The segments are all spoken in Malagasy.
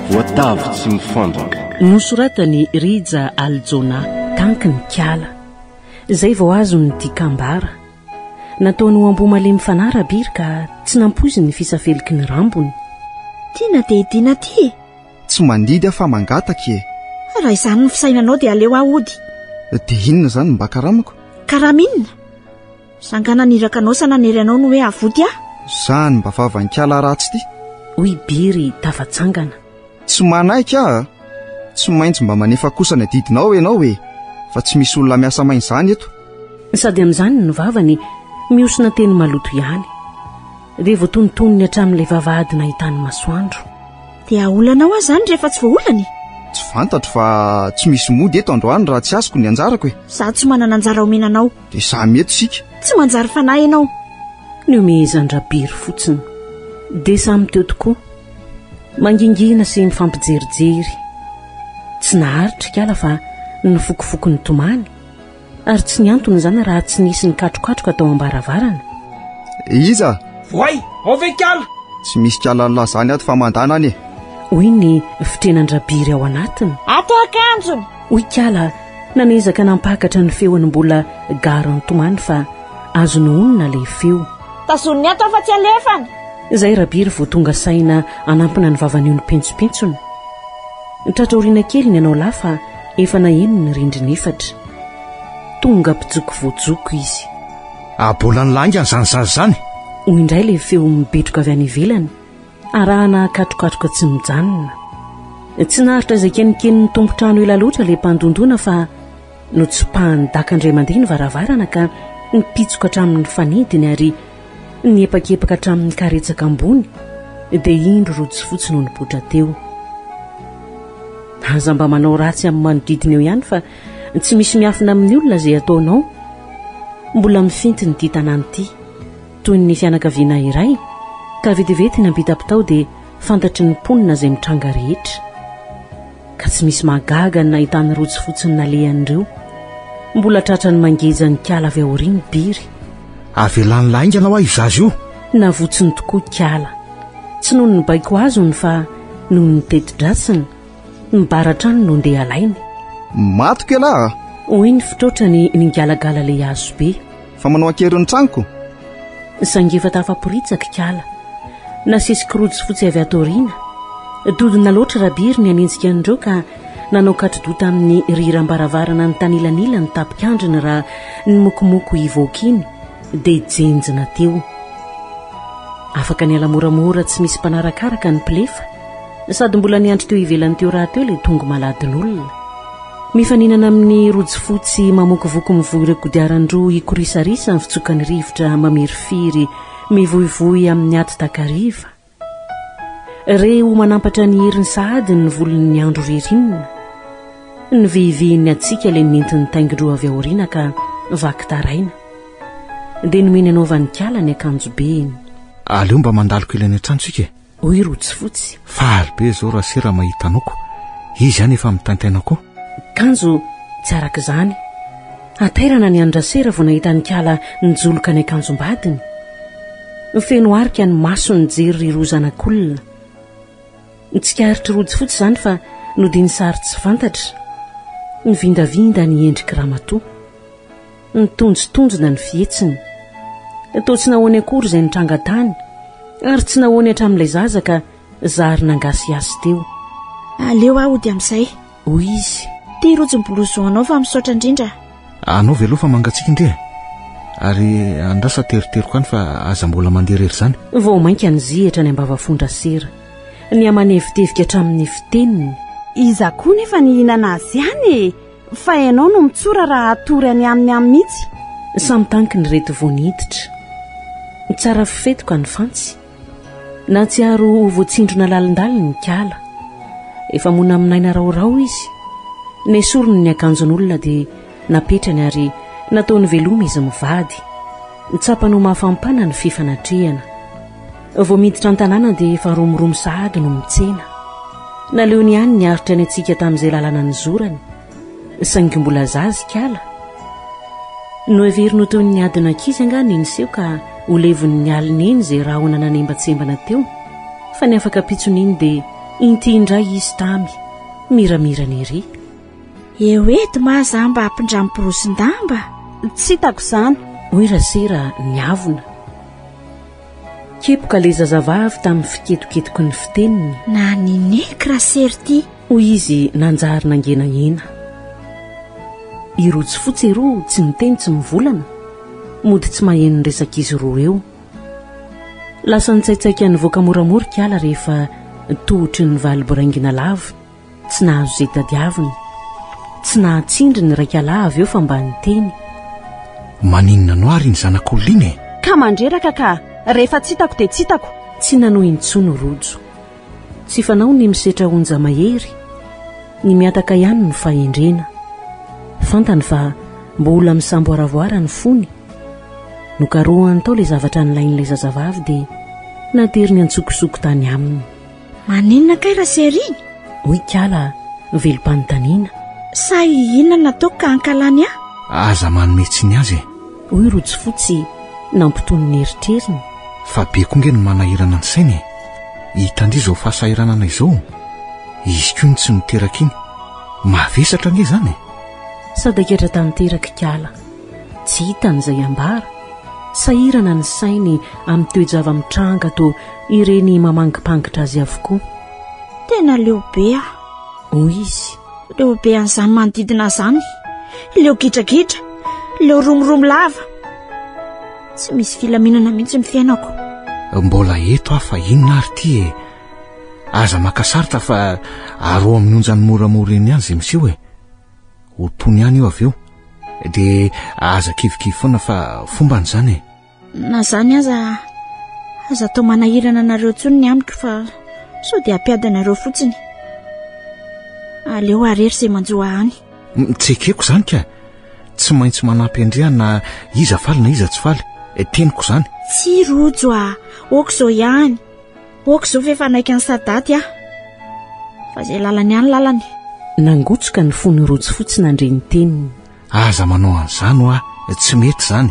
Voatavo tsy mifandraka. Nosoratan'i Rija Aljona. Tanky ny kiala. Izay vao azony ny dikambara. Nataony ho amboa malemy fanahy Rabiry ka tsy nampoiziny ny fisafeliky ny rambony. Tiana dia hidiana aty e! Tsy mandidy aho fa mangataka e! Raha izany ny fisainanao dia aleo aho hody. Dia inona izany no mba karamako? Karama inona? Za nga naniraka anao sa nanery anao no hoe avoty aho? Zany mba vavan-kala ratsy ity. Hoy Biry tafatsangana. Tsy manaiky aho a! Tsy maintsy mba manefa kosa ny adidinao ianao e! Fa tsy misy olona miasa maina izany eto. Sady amin'izany ny vavany mihosona teny maloto ihany. Dia voatonontonony hatramin'ilay vavahady nahitany masoandro. Dia aolanao aho izany rehefa tsy voaolana e? Tsy fantatro fa tsy misy mody eto androany raha tsy azoko ny anjarako e! Izaho tsy manana anjara omena anao. Dia samy eto isika. Tsy manjary fanahy ianao. Nihomehezan-dRabiry fotsiny. Dia samy teo tokoa. Mangingina sy mifampijerijery. Tsy naharitra ikala fa nifokofoko nitomany. Ary tsy niantona izany raha tsy nisy nikatrokatroka tao am-baravarana. Iza? Voay! Ao ve ikala? Tsy misy kala lazany ato fa mandana any e! Hoy ny fitrenan-dRabiry ao anatiny. Ato akanjony! Hoy ikala nanezaka nampakatra ny feony mbola gara nitomany fa azony honina ilay feo. Tazoniny ato aho fa tsy alefany! Izay Rabiry vao tonga saina hanampina ny vavan'io nipentsopentsona. Tratra aoriana kely ny anao lahy fa efa naheno ny rindrina efatra. Tonga mpijoko voajoko izy. Abolan'ny laingany izany zaza izany! Hoy indray ilay feo mibetroka avy any ivelany, arahana katrokatroka tsy mijanona. Tsy naharitra izay kenikenin'ny tompon-trano ela loatra ilay mpandondona fa notsipahan'ny daka indray mandeha ny varavarana ka nipitsoka hatramin'ny fanidiny ary Niepakepaka hatramin'ny karetsaka ambony dia indro rojo fotsy no nipoitra teo. Aza mba manao ratsy amin'ny manodidina eo ihany fa tsy misy miafina amin'ny olona izay ataonao. Mbola mifintina ity tanàna ity, toy ny fianakaviana iray, ka vetivety ny ampitapitao dia fantatry ny mponina izay mitranga rehetra. Ka tsy misy mahagaga ny nahitany rojo fotsiny nalehan'ireo. Mbola tratran'ny mangeja ny kala avy aoriany Biry. Avelan'ny lahy haingana hoa io zaza io. Navotsiny tokoa kala. Tsy noho ny baiko azony fa noho ny teti-dratsiny. Ny bara hatrany no ndeha alainy. Matiko ialahy a! Hoy ny fitroatrany nigalagala ilay hazo be. Fa manao an-keriny tranoko. Saingy efa tafaporitsaka ikala. Nasesiky rojo fotsy avy ato aoriana. Dodona loatra Rabiry ny hanenjika an'ireo ka nanao katri-doha tamin'ny riram-baravarana nitanilanila ny tapikandriny raha nimokomoko hivoaka iny dia jenjina teo. Afaka niala moramora tsy misy mpanarakaraka ny mpilefa. Sady mbola niandry teo ivelany teo rahateo ilay tongo-maladin'olona. Mifaninana amin'ny rojo fotsy mamokovoko mivoy ireo kodiaran-droa hikorisarisa ny fitsokan'ny rivotra mamirifiry mivoivoy amin'ny ady takariva. Re ho manampatra ny heriny sahady ny volon'ny andro ririnina. Nivihivihin'ny hatsiaka ilay nentin'ny taingin-droa avy aoriana ka vaky taraina. Dia nomeny hanaovan'ny kala ny akanjobeny. Aleo mba mandalo kely any an-trano tsika e! Hoy Rotsifotsy. Faly be izao Rasera mahita anao ko. Izy ihany efa mitaintaina koa. Kanjo tsy araka izany. Hatairana ny an-dRasera vao nahita an'ikala nijoloka ny akanjom-badiny. Feno arika ny masony nijery ry roa zanak'olona. Nitsikaritr'i Rojifotsy izany fa nodiany sary tsy fantatra. Nivindavinda ny endriky ramatoa. Nitonjotonjona ny fihetsiny. Toa tsy nahoany akory izay nitranga tany, ary tsy nahoany hatramin'ilay zaza ka zary nangasihasy teo. Aleo aho hody amin'izay. Hoy izy. Ty rojo ny blouson anao fa misaotra indrindra. Anaovy aloha fa mangatsiaka indry e. Ary andraso ateriteriko any fa aza mbola mandeha irery izany. Vao mainka nizihitra ny ambavafon-dRasera. Nihamanevitevika hatramin'ny fiteniny. Iza koa nefa nihinana azy ihany e! Fa ianao no mitsora raha hatory any aminy any mihitsy. Samy tankiny ireto vao niditra. Tsara fifetoka ny fantsy. Nahatsiaro ho voatsindrona lalindalina ny kala. Efa monamonaina raorao izy. Nesoriny ny akanjon'olona dia napetrany ary nataony veloma izy mivady. Tsapany ho mafampana ny fifanatrehana. Vao miditra an-tanàna dia efa romoromo sahady no mitsena. Naleony ihany niaritra ny hatsiaka tamin'izay lalana nizorany, saingy mbola zaza ikala. Noheveriny ho toy ny adin'ankizy angaha ny niseho ka ho levon'ny alina iny izay rahona nanembatsembana teo, fa ny afaka pitsony iny dia. Inty indray izy tamy, miramirana ery. Eo eto ma za mba hampindramo borosin-damba. Tsy hitako izany. Hoy Rasera niavona. Kepoka ilay zazavavy tamin'ny fiketoketoky ny fiteniny. Na nineky Rasery ity. Hoy izy nanjary nangenahena. I Rojo fotsy eroa tsy niteny tsy mivolana, mody tsy maheno ny resak'izy roa eo. Lasa nitsaitsaika nivoaka moramora ikala rehefa tohotry ny valy boraingina lava. Tsy nahazo izay tadiaviny. Tsy nahatsindry ny raikalahy avy eo fa mba niteny. Maninona anao ary iny zanak'olona iny e? Ka mandreraka ka! Rehefa tsy hitako dia tsy hitako. Tsy nanohy intsony Rojo. Tsy fanao ny misetra onja mahery. Ny mihataka ihany no fahendrena. Fantany fa mbola misamboaravoara ny fony. Nokarohany tao ilay zavatra nilain'ilay zazavavy dia nateriny an-tsokosoko tany aminy. Maninona kay Rasery iny? Hoy Kala velom-panontaniana. Sa inona no nataoko ka hankahalany ahy? Aza manome tsiny azy e! Hoy Rojofotsy nampitony ny eritreriny. Fa be koa nge no manahirana ny saina e! Hitan-dry izao fahasahiranana izao? Izy koa no tsy niteraka iny. Mavesatra ange izany e! Sadaikatra tanteraka i Kala. Tsy hitany izay ambara. Sahirana ny sainy amin'ny toe-java-mitranga toa ireny mamangimpangitra azy avokoa. Tena leo be aho. Hoy izy. Leo be an'izany manodidina izany. Leo gidragidra. Leo romoromo lava. Tsy misy filaminana mihitsy ny fiainako. Mbola eto aho fa inona ary ity e? Aza maka sarotra fa aro amin'ny onjany moramora eny ihany izay miseho e. Ho tony ihany io avy eo. Dia aza kivikivy foana fa fombany izany e. Na izany aza, aza atao manahirana anareo intsony ny amiko fa sao dia hampiady anareo fotsiny. Aleo arery izay manjo ahy any. Tsy ekeko izany ka. Tsy maintsy manampy an-dry aho na iza faly na iza tsy faly. Teniko izany. Tsia Rojo a, ok izao ihany. Ok izao fa efa hanaiky an'i Sadaty aho. Fa izay lalany ihany lalany. Nangotsoka ny fony Rojo fotsy nandre ny teniny. Aza manao an'izany hoa, tsy mety izany.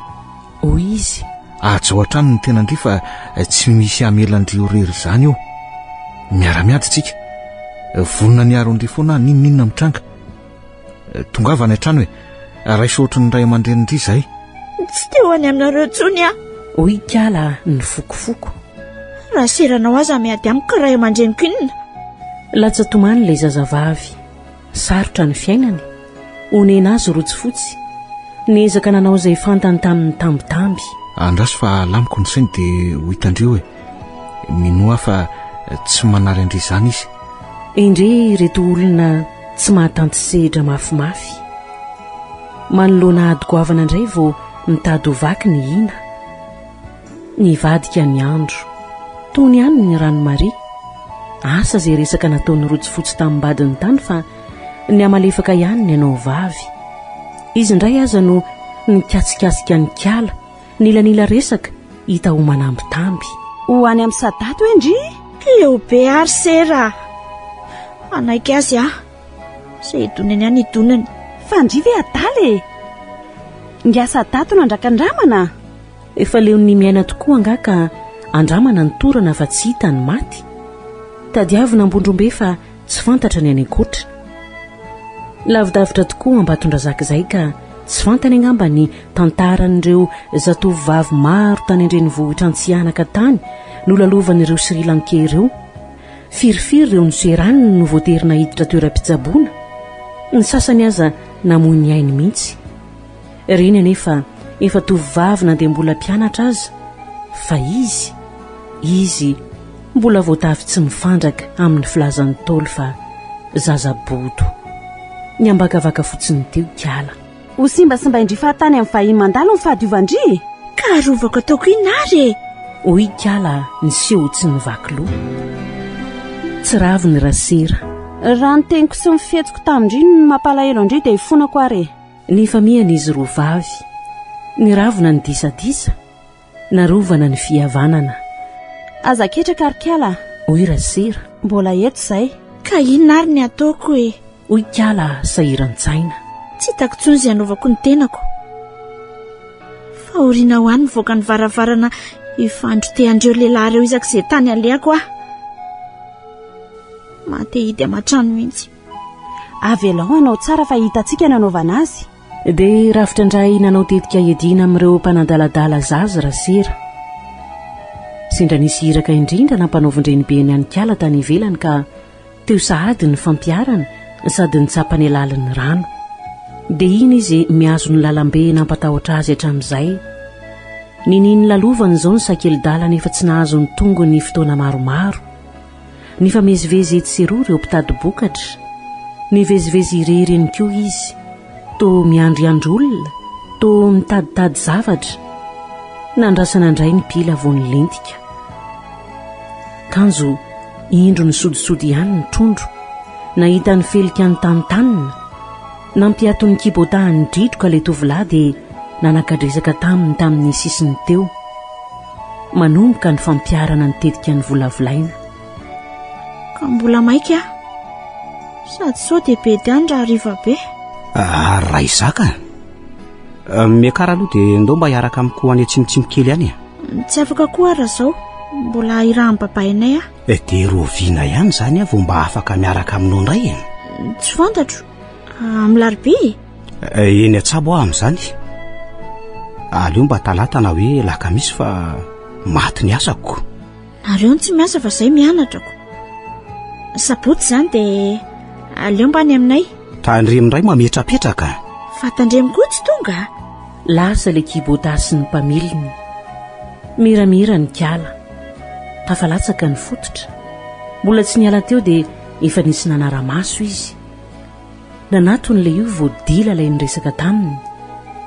Hoy izy. Hajao hatrany ny tenan-dry fa tsy misy hamela an-dry ho irery izany eo. Miara-miady tsika. Vonona ny hiaro an-dry foana aho n'inon'inona mitranga. Tongava any an-trano e. Raiso ohatry ny ray aman-drenin-dry izahay. Tsy te ho any aminareo intsony aho. Hoy ikala nifokofoko. Raha seranao aza miady amiko ray aman-dreniko inona? Latsa-tomany ilay zazavavy. Sarotra ny fiainany. Onena azy rotsy fotsy. Niezaka nanao izay fantany tamin'ny tambitamby. Andraso fa alamiko ny sainy dia ho hitan-dry eo e. Minoa aho fa tsy manary an-dry izany izy. Endrey ireto olona tsy mahatanty sedra mafimafy. Manoloana ady goavana indray vao mitady ho vaky ny hina. Nivadika ny andro. Tony ihany ny rano Maria. Asa izay resaka nataon'i Rojo Fotsy tamim-badiny tany fa nihamalefaka ihany ny anao vavy. Izy indray aza no nikatsikasika nikala. Nilanila resaka, hita ho manambitamby. Ho any amin'ny Sadato hoe ndry? Leo be ary sera a! Hanaiky azy aho. Izay hidonany any hidonany. Fa ndry ve adala e? Ingahy Sadato no andrakandramana? Efa leon'ny miaina tokoa angaha ka andramana ny torana fa tsy hita ny maty? Tadiavina Ambondrombe fa tsy fantatra ny any ankoatra. Lavidavitra tokoa Ambatondrazaka izay ka tsy fantany angamba ny tantaran'ireo zatovovavy maro tany an-drenivohitra Antsihanaka tany nolalovan'ireo Sri Lankais ireo. Firifiry ireo noseraniny no voatery naiditra toeram-pitsaboana, ny sasany aza namoy ny ainy mihitsy. Ireny anefa efa tovovavy na dia mbola mpianatra aza fa izy, izy mbola voatavy tsy mifandraka amin'ny filazan'ny Ntaolo fa zaza bodo. Niambakavaka fotsiny teo ikala. Ho simbasimbain-dry fahatany amin'ny vahiny mandalo ny fahadiovan-dry e! Ka arovako ataoko inona ary e? Hoy ikala niseho tsy nivaky loha. Tsy raviny Rasera. Raha ny teniko sy ny fihetsiko tamin-dry no mampalahelo an-dry dia ifonako ary e! Nifamihana izy roa vavy. Niravona ny disadisa, narovana ny fihavanana. Aza ketraka ry Kala a! Hoy Rasera. Mbola eto izay. Ka inona ary ny ataoko e? Hoy Kala sahiran-tsaina. Tsy hitako intsony izay hanaovako ny tenako. Fahoriana ho ahy ny mivoaka ny varavarana hifandrotehan'ireo lehilahy ireo isak'izay tany alehako aho. Maha-te hidy aman-trano mihitsy. Avelao hanao tsara fa hitantsika ny hanaovana azy. Dia rafitra indray nanao tetika hiadiana amin'ireo mpanadaladala zaza Rasera. Sendra nisy iraka indrindra nampanaovin-drenibeny an'ikala tany ivelany ka teo sahady ny fampiharana sady nitsapa ny halalin'ny rano. Dia iny izy mihazo ny lalambe nampatahotra azy hatramin'izay. Niniany lalovana izao ny sakeli-dalana efa tsy nahazo ny tongony fotoana maromaro. Nifamezivezy etsy sy eroa ireo mpitadi-bokatra. Nivezivezy irery ihany koa izy. Toa miandriandry olona, toa mitaditady zavatra. Nandrasana indray ny pila vao nilentika. Kanjo, indro nisodisody ihany ny trondro. Nahita ny felika nitantanina. Nampiato ny kibotahan'ny dridroka ilay tovolahy dia nanaka-dresaka taminy tamin'ny sisiny teo. Manomboka ny fampiharana ny tetika novolavolaina. Ka mbola maika aho. Sady sao dia bedy any raha hariva be. Ah, raha izaka. Ah, miakara aloha dia ndao mba hiaraka amiko any atsimotsimo kely any e. Tsy afaka koa raha izao. Mbola hirahan'ny babainay aho. Eh, dia roviana ihany izany aho vao mba afaka miaraka aminao indray e. Tsy fantatro. Amin'ny larobia e. Eh, eny an-tsabo aho amin'izany. Aleo mba talata na hoe lakamisy fa maty ny asako. Nareo no tsy miasa fa zay mianatra ko. Sabotsy izany dia aleo mba any aminay. Tandremo indray mametrapetraka. Fa tandremo koa tsy tonga. Lasa ilay kibota sy ny mpamiliny. Miramira ny kala. Tafalatsaka ny fototra. Mbola tsy niala teo dia efa nisy nanara-maso izy. Nanatony ilay io vao dila ilay niresaka taminy.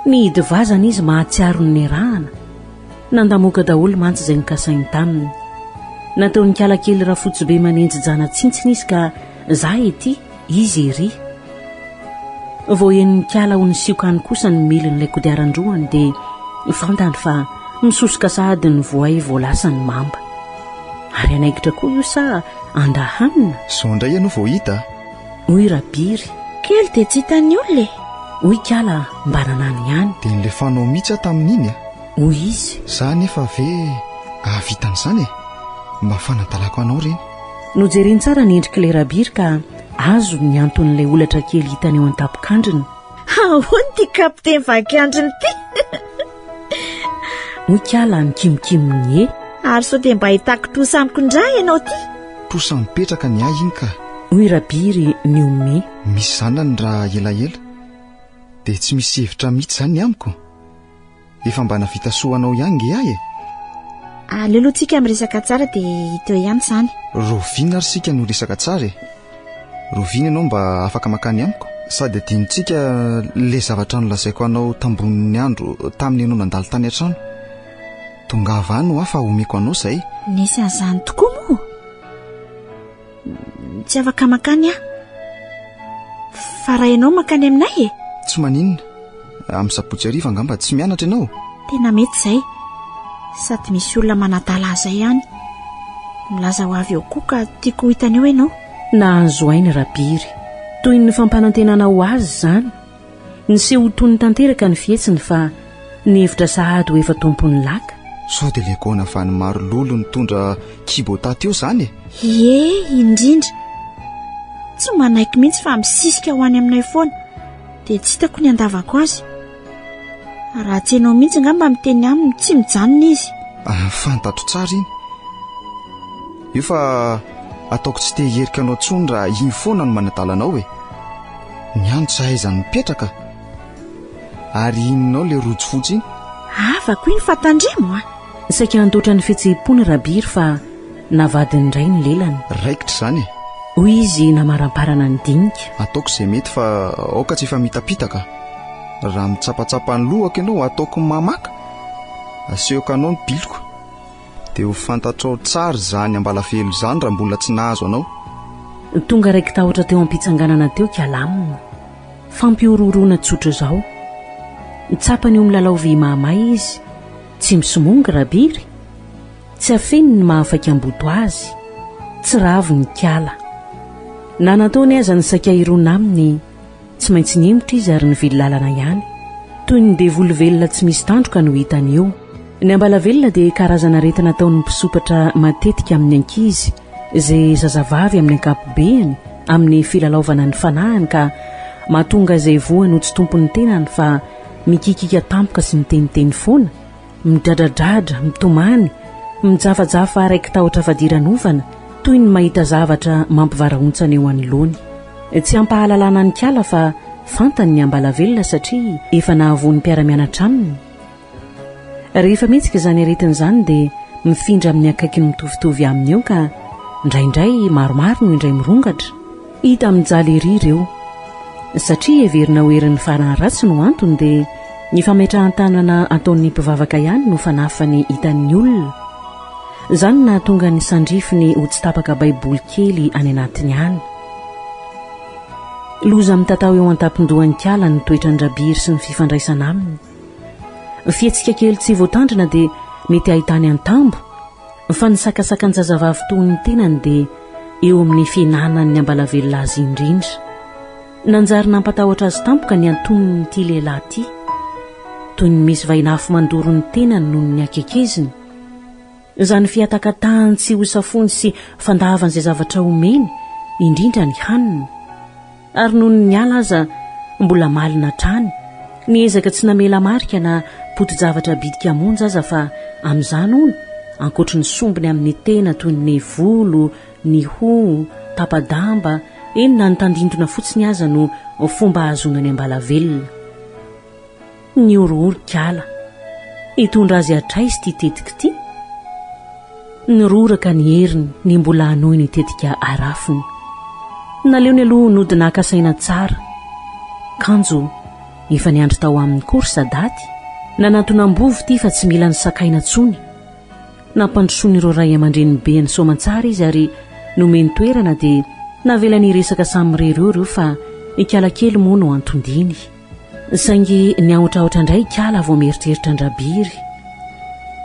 Nihidy vazana izy mahatsiaro ny niarahana. Nandamoka daholo mantsy izay nokasainy taminy. Nataon'i Kalakely Rafotsibe manenji-jana tsintsina izy ka za ety, izy ery. Vao henon'i Kala ho nisioka any kosa ny milin'ilay kodiaran-droany dia fantany fa misosoka sahady ny voay vao lasa ny mamba. Ary hanaikitra koa io sa andahanina? Izao indray ianao vao hita a! Hoy Rabiry. Kely dia tsy hitan'ny olona e! Hoy Kala mba nanano ihany. Dia nilefanao mihitsy aho tamin'iny a! Hoy izy. Za anefa ve hahavita an'izany e? Mba fanadalako anao ireny. Nojereny tsara ny endrik'ilay Rabiry ka azony ny anton'ilay holatra kely hitany eo an-tampon-kandriny. Ahoana ity kapiteny vaky andriny ity? Hoy Kala nikimokimo ny hehy. Ary sao dia mba hitaky trosa amiko indray ianao ity? Trosa mipetraka ny ahy iny ka. Hoy Rabiry nihomehy. Misy zanany raha elaela. Dia tsy misy hevitra mihitsy izany ny amiko. Efa mba navita soa anao ihany nge ahy e. Aleo aloha tsika miresaka tsara dia hita eo ihany izany. Rahoviana ary isika no resaka tsara e? Rahoviana ianao mba afaka mankany amiko? Sady adinontsika ilay zavatra nolazaiko anao tambonin'ny andro tamin'ny ianao nandalo tany an-trano. Tongava any hoa fa omeko anao izay. Nisy an'izany tokoa moa? Tsy afaka mankany aho. Fa raha ianao mankany aminay e? Tsy maninona. Amin'ny sabotsy hariva angamba tsy mianatra ianao? Tena mety izay. Sady misy olona manadala ahy izay any. Milaza ho avy eo koa ka tiako ho hitany eo ianao. Nahazo aina Rabiry. Toy ny fampanantenana ho azy izany. Niseho ho tony tanteraka ny fihetsiny fa nihevitra sahady ho efa tompon'ny laka. Sao dia ilay gona avy any Marololo nitondra kibota teo izany e? Ie, indrindra. Tsy manaiky mihitsy fa misisika ho any aminay foana. Dia tsy hitako ny handavako azy. Raha tsy ianao mihitsy angamba miteny aminy, tsy mijanona izy. Ah, fantatro tsara iny. Io fa ataoko tsy te hiherika anao intsony raha iny foana no manadala anao e. Ny andro tsy ahaizany mipetraka. Ary inonao ilay rojo fotsy iny? Havako iny fa tandremo a! Saika handoatra ny fihetseham-pony Rabiry fa navadiny indray ny lelany. Raikitra izany e! Hoy izy namaramparana ny dinika. Ataoko izay mety fa aoka tsy hifamitapitaka. Raha mitsapatsapa ny lohako ianao ataoko mamaka. Asehoko anao ny biliko. Dia ho fantatrao tsara izany ambalavelo izany raha mbola tsy nahazo anao. Tonga raiki-tahotra teo am-pitsanganana teo Kalamina. Fampihorohoroana tsotra izao. Tsapany ho milalao vy mahamay izy. Tsy misomonga Rabiry. Tsy afeniny ny maha-faikam-boto azy. Tsy ravo ny kala. Na nataony aza ny saika hirona aminy, tsy maintsy nihemotra izy ary nivily lalana ihany. Toy ny devoly velona tsy misy tandroka no hitany eo. Ny ambalavelona dia karazana aretina ataon'ny mpisopatra matetika amin'ny ankizy. Izay zazavavy amin'ny ankapobeany amin'ny filalaovana ny fanahiny ka mahatonga izay voany ho tsy tompon'ny tenany fa mikikika tampoka sy miteniteny foana, midradradradra, mitomany, mijafajafa raiki-tahotra fadiranovana, toy ny mahita zavatra mampivarahontsana eo anoloany. Tsy ampahalalana an'i Kala fa fantany ny ambalavelona satria efa nahavoa ny mpiara-mianatra aminy. Rehefa mihetsika izany aretina izany dia mifindra amin'ny akaikiny mitovitovy aminy eo ka indraindray maromaro no indray mirongatra. Hita mijaly ery ireo. Satria heverina ho herin'ny fanahy ratsy no antony dia ny fametrahan-tanana ataon'ny mpivavaka ihany no fanafany hitan'ny olona. Izany no nahatonga ny sandrifiny ho tsy tapaka baiboly kely any anatiny any. Loza mitatao eo an-tampon-dohan'i Kala ny toetran-dRabiry sy ny fifandraisana aminy. Fihetsika kely tsy voatandrina dia mety hahitany antambo, fa ny sakasakan-jazavavy toy ny tenany dia eo amin'ny fihinanan'ny ambalavelona azy indrindra. Nanjary nampatahotra azy tampoka ny antonin'ity lehilahy ity. Toy ny misy vainafo mandoro ny tenany noho ny hakekeziny. Izany fihatakatahany tsy ho safoiny sy fandavany izay zavatra omeny, indrindra ny hanina. Ary nony niala aza mbola malina hatrany, niezaka tsy namela marika na poti-javatra bitika monja aza fa amin'izany hono, ankoatry ny sombiny amin'ny tena toy ny volo, ny hoho, tapa-damba, eny na ny tandindona fotsiny aza no fomba ahazoana ny ambalavelona. Nihorohoro kala. Hitondra azy hatraiza ity tetika ity? Niroraka ny heriny ny mbola hanohy ny tetika arafiny. Naleony aloha nody naka saina tsara. Kanjo, efa niandry tao aminy koa ry Sadaty. Nanantona am-bovo ity fa tsy mila ny sakaina intsony. Nampandrosoan'ireo ray aman-drenibeany soamantsara izy ary nomeny toerana dia navelany hiresaka samirery eo ireo fa ikalakely moa no anton-diany. Saingy niahotrahotra indray ikala vao mieritreritra an-dRabiry.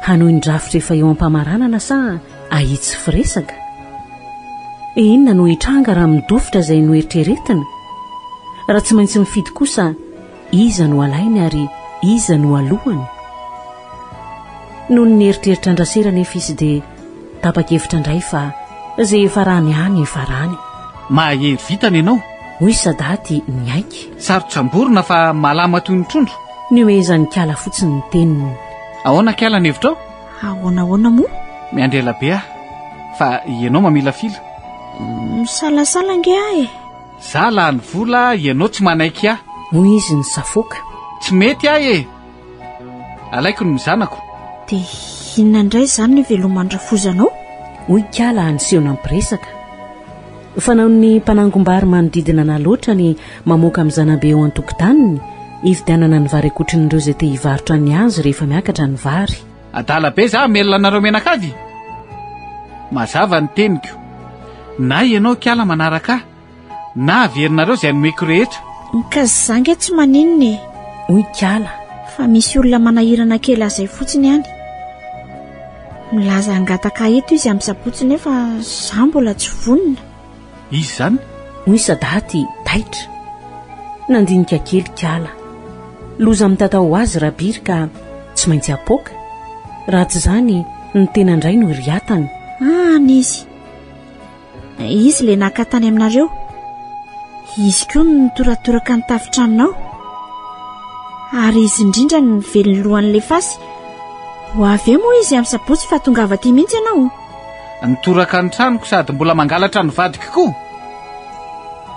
Hanohy ny drafitra efa eo am-pamaranana sa ahitsy firesaka? Inona no hitranga raha midofotra izay noeritreretina? Raha tsy maintsy mifidy kosa, iza no alainy ary iza no alohany? Nony nieritreritra an-dRasera anefa izy dia tapa-kevitra indray fa izay efa rany any efa rany. Mahery vitana ianao. Hoy Sadaty niaiky. Saro-tsamborina fa malama toy ny trondro. Nihomehezan'i Kala fotsiny ny teniny. Ahoana Kala ny hevitrao? Ahoana ahoana moa? Miandry ela be aho fa ianao mamilafila. Misalasala ange aho e. Za lany vola ianao tsy manaiky ahy. Hoy izy nisafoaka. Tsy mety ahy e. Alaiko ny zanako. Dia inona indray izany no iveloman-drafozanao? Hoy Kala niseho nampiresaka. Fanaon'ny mpanangom-bary manodidina an'Alaotra ny mamoaka amin'ny zanabe eo an-tokotaniny, hividianana ny vary akotrin'ireo izay te hivarotra ny azy rehefa miakatra ny vary. Adala be za hamelona anareo mianakavy? Mazava ny teniko. Na ianao Kala manaraka ahy, na averinareo izay nomeko rehetra. Ka za nge tsy maninona e. Hoy Kala. Fa misy olona manahirana kely azy izay fotsiny any. Milaza hangataka eto izy amin'ny sabotsy nefa za mbola tsy vonona. Iza izany? Hoy Sadaty taitra. Nandinika kely Kala. Loza mitatao ho azy Rabiry ka tsy maintsy apoaka. Raha tsy izany ny tena indray no iriatany. Any izy. Izy ilay naka tany aminareo. Izy koa no nitoratoraka ny tafon-tranonao. Ary izy indrindra no nivelony lohan'ilay fasy. Ho avy eo moa izy amin'ny sabotsy fa tongava aty mihitsy ianao. Nitoraka ny tranoko sady mbola mangalatra ny vadiko koa.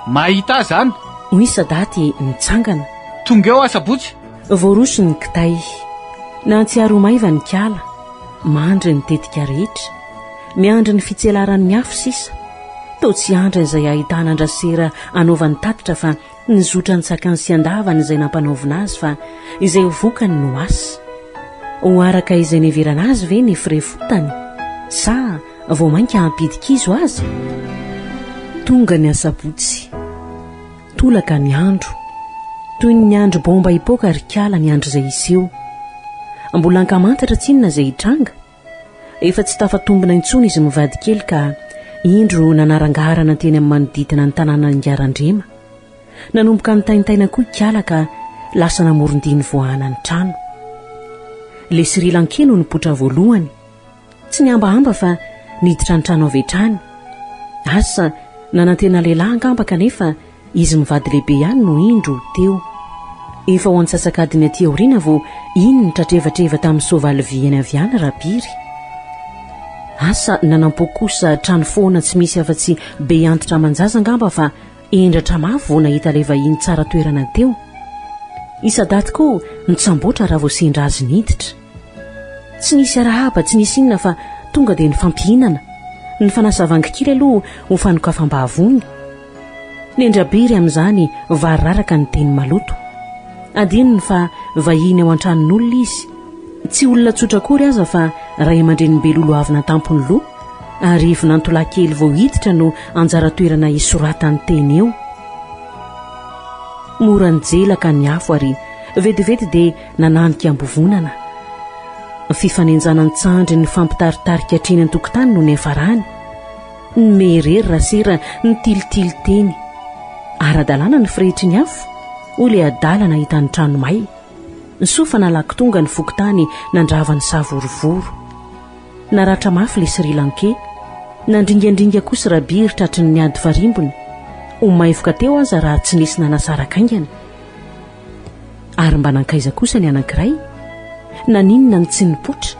Mahita ahy izany. Hoy Sadaty nitsangana. Tonga eo aho sabotsy. Voaroso ny kitay. Nahatsiaro ho maiva ny kala. Mandry ny tetika rehetra. Miandry ny fitselaran'ny afo sisa. Toa tsy andriny izay ahitana an-dRasera anaovany tatitra fa nizotra an-tsakany sy an-davany izay nampanaovina azy fa izay ho vokany no asa. Ho araka izay niheverana azy ve ny firefotany sa vao mainka hampidi-kizo aza? Tonga ny asabotsy. Tolaka ny andro. Toy ny miandry bomba hipoaka ry kala miandry izay hiseho. Mbola ankamantatra tsinona izay hitranga. Efa tsy tafatombina intsony izy mivady kely ka indro nanarangarana teny amin'ny manodidina ny tanànan'Ingarandrema. Nanomboka nitaintaina koa ikala ka lasa namoron-dia nivoahana ny trano. Le Sri Lankais no nipoitra voalohany. Tsy nihambahamba fa niditra ny trano avy hatrany. Asa, nanantena lehilahy angamba kanefa izy mivady lehibe ihany no indro teo. Efa ho antsasak'adiny aty aoriana vao iny nitratrevatreva tamin'ny soavaly vy eny avy any Rabiry. Asa, nanampo kosa trano foana tsy misy afa-tsy be antitra aman-jaza angamba fa Hendratra mafy vao nahita ilay vahiny tsara toerana teo. I Sadat koa nitsamboatra raha vao sendra azy niditra. Tsy nisy arahaba, tsy nisy inona fa tonga dia nifampihinana. Nifanasa vangy kely aloha ho fanokafam-bavony. Nendrabiry amin'izany vary raraka ny teny maloto. Adinony fa vahiny ao an-tranon'olona izy. Tsy olona tsotra akory aza fa ray aman-drenim-be lolohavina an-tampon'ny loha ary vinantolahy kely vao hiditra no anjara toerana hisoratany teny eo. Mora nijelaka ny afo ary vetivety dia nananika am-bovonana. Fifanenjanan-tsandry nifampitaritarika hatreny an-tokotany no niafarany. Nimehy irery Rasera nitilitily teny. Ara-dalàna ny firehitry ny afo? Hoy ilay adala nahita ny trano may. Soa fa nalaky tonga ny fokontany nandrava ny savorovoro. Naratra mafy ilay Sri Lankais. Nandringandringa kosa Rabiry tratry ny ady farimbona. Ho maivoka teo aza raha tsy nisy nanasaraka haingana. Ary mba nankaiza kosa ny anankiray? Naninona no tsy nipoitra?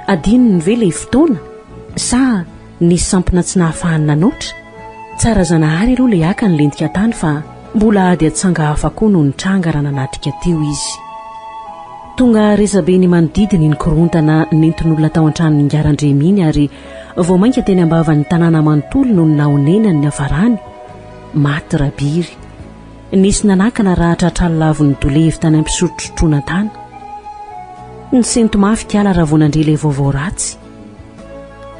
Adinony ve ilay fotoana? Sa nisy sampona tsy nahafahany nanoatra? Tsara Zanahary aloha le haka nilentika tany fa mbola ady atsanga hafa koa no nitranga raha nanatrika teo izy. Tonga resabe ny manodidina iny korontana nentin'olona tao an-tranon'ingahy Randremy iny ary vao mainka teny am-bavan'ny tanàna manontolo no nahonenany ny hafarany. Maty Rabiry. Nisy nanakana raha tratrallavon'ny dolevy tany am-pisotrosotroana tany. Nisento mafy kala raha vao nandre ilay vaovao ratsy.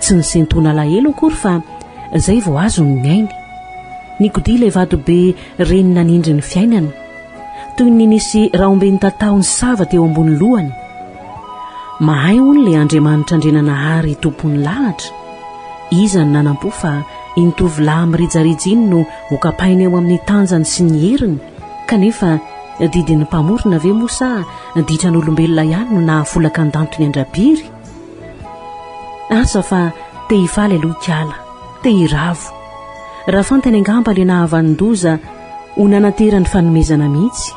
Tsy nisenton'alahelo akory fa izay vao azony ny ainy. Nikodia ilay vatobe reny nanindry ny fiainany. Toy ny nisy rahombe nitatao nisava teo ambony lohany. Mahay hono ilay Andriamanitra Andriananahary tompon'ny lahatra. Iza no nanam-po fa iny tovolahy mirijarija iny no hokapaina eo amin'ny tanjany sy ny heriny, kanefa didin'ny Mpamorona ve moa sa ditran'olombelona ihany no nahafolaka an-dantony an-dRabiry? Asa fa te hifaly aloha ikala, te hiravo. Raha fantany angamba ilay nahavanon-doza ho nanaterany fanomezana mihitsy.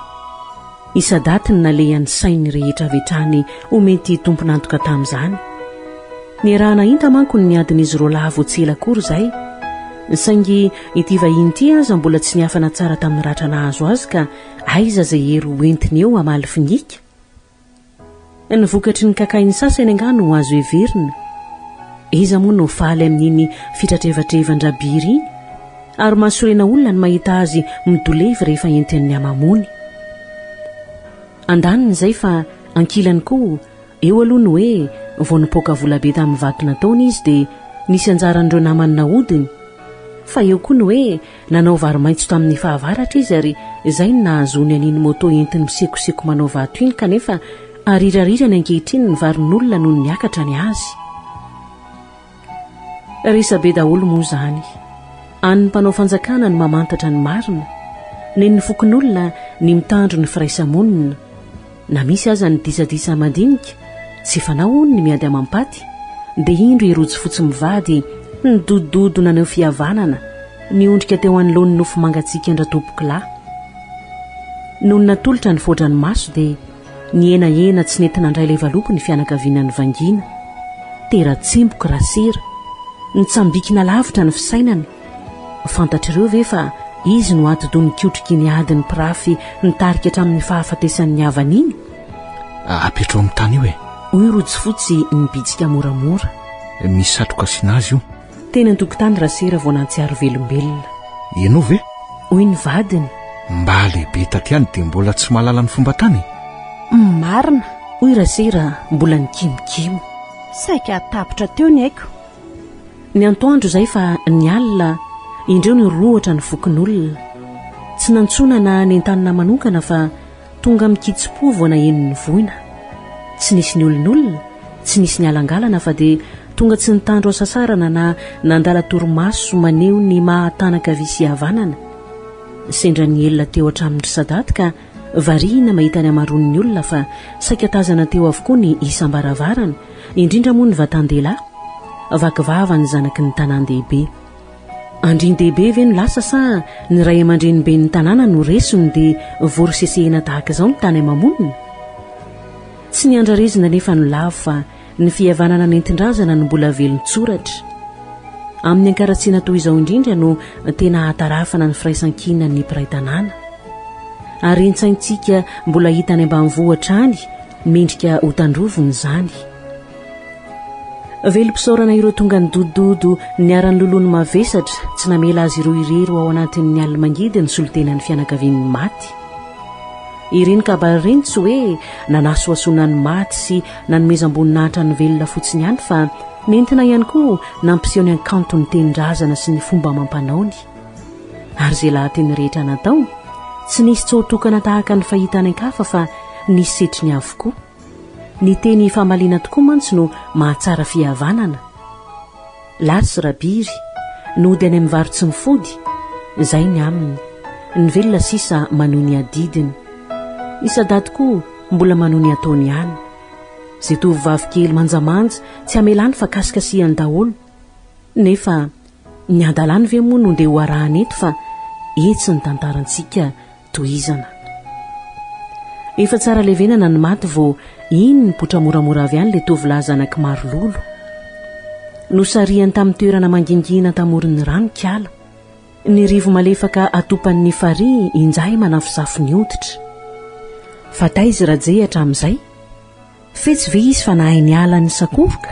I Sadat no nalehan'ny sainy rehetra avy hatrany ho mety tompon'antoka tamin'izany. Niaraha-nahita manko ny niadin'izy roalahy vao tsy ela akory izay. Saingy ity vahiny ity aza mbola tsy niafana tsara tamin'ny ratra nahazo azy ka aiza izay hery ho entiny eo hamaly fingika? Ny vokatry ny kakain'ny sasany angaha no azo heverina? Iza moa no faly amin'iny fitratrevatrevan-dRabiry iny? Ary mahasorena olona ny mahita azy midolevy rehefa entin'ny hamamony. Andaniny izay fa ankilany koa eo aloha ny hoe vao nipoaka volabe tamin'ny vato nataony izy dia nisy anjaran'ireo namany nahodiny. Fa eo koa ny hoe Nanao vary maitso tamin'ny fahavaratra izy ary izay no nahazoany an'iny moto entiny misekoseko manao vato iny kanefa arirarirany ankehitriny ny varin'olona noho ny niakatra ny azy. Resabe daholo moa izany. An'ny mpanao fanjakana ny mamantatra ny marina, nen'ny fokonolona ny mitandro ny firaisamonina. Na misy aza ny disadisa madinika, tsy fanao hono ny miady amam-paty, dia indro i Rojo Fotsy mivady nidodododo naneho fihavanana, niondrika teo anoloan'ny nofo mangatsiaka an-dRatompokolahy. Nony natolotra ny fodranomaso dia nihenahena tsy nety nandray ilay valopy ny fianakaviana nivangiana. Tera-tsemboka Rasera. Nitsambikina lavitra ny fisainany. Fantatr'ireo ve fa izy no atidoha nikotrika iny adin'ny mpirafy nitarika hatramin'ny fahafatesan'ny havany iny? Apetrao amin'ny tany io e! Hoy Rojofotsy nibitsika moramora. Misy satroka asiana azy io. Teny an-tokotany Rasera vao nahatsiaro velombelona. Ianao ve? Hoy ny vadiny. Mba lehibe taty any dia mbola tsy mahalala ny fomba tany e? Marina! Hoy Rasera mbola nikimokimo. Saika tapitra teo ny aiko. Ny antoandro izay fa ny alina indreo nirohotra ny fokonolona. Tsy nantsoina na nentanina manokana fa tonga mikitsim-po vao naheno ny voina. Tsy nisy niolonolona, tsy nisy nialangalana fa dia tonga tsy nitandro hasasarana na nandala torimaso maneho ny maha tanakavia sy havanana. Sendra nielina teo hatramin-dry Sadat ka variana mahita ny hamaroan'ny olona fa saika tazana teo avokoa ny isam-baravarana, indrindra moa ny vatan-dehilahy. Vaky vava ny zanaky ny tanàn-dehibe. Andriandehibe ve no lasa sa ny ray aman-dreniben'ny tanàna no resiny dia vory sesehena tahaka izao ny tany ama-monina? Tsy ny andrarezina anefa no lavo fa ny fihavanana nentin-drazana no mbola velon-tsoratra. Amin'ny ankaratsiana toy izao indrindra no tena ahatarafana ny firaisankinan'ny mpiray tanàna. Ary rentsaintsika mbola hita any ambanivohitra any mendrika hotandrovina izany. Velom-pisaorana ireo tonga nidodododo niara-niloloha ny mavesatra, tsy namela azy ireo irery ho ao anatin'ny ali-mangidy ny solontenan'ny fianakavian'ny maty. Ireny kabary ireny tsy hoe nanasohasoana ny maty sy nanomezam-boninahitra ny velona fotsiny ihany fa nentina ihany koa nampiseho ny hakanton'ny tenin-drazana sy ny fomba amam-panaony. Ary izay lahateny rehetra natao, tsy nisy tsy ho tokana tahaka ny fahita any an-kafa fa nisy setriny avokoa. Ny teny ifamaliana tokoa mantsy no mahatsara fihavanana. Lars Rabiry, nody any amin'ny varo-tsy mifody, izay ny aminy. Ny velona sisa manohy ny adidiny. I Sadat koa mbola manohy ny ataony ihany. Izay tovovavy kely manjamanja tsy hamelany fa kasikasihany daholo. Nefa ny hadalany ve moa no ndeha ho arahana eto fa etsy ny tantarantsika tohizana. Efa tsara levenana ny maty vao iny nipoitra moramora avy any ilay tovolahy zanak'i Marololo. Nosarihany tamin'ny toerana mangingina tamoron'ny rano kiala. Ny rivo-malefaka atopan'ny farihy injay manafosafo ny hoditra. Fa taiza Rajehy hatramin'izay? Fetsy ve izy fa nahay niala ny sakoroka?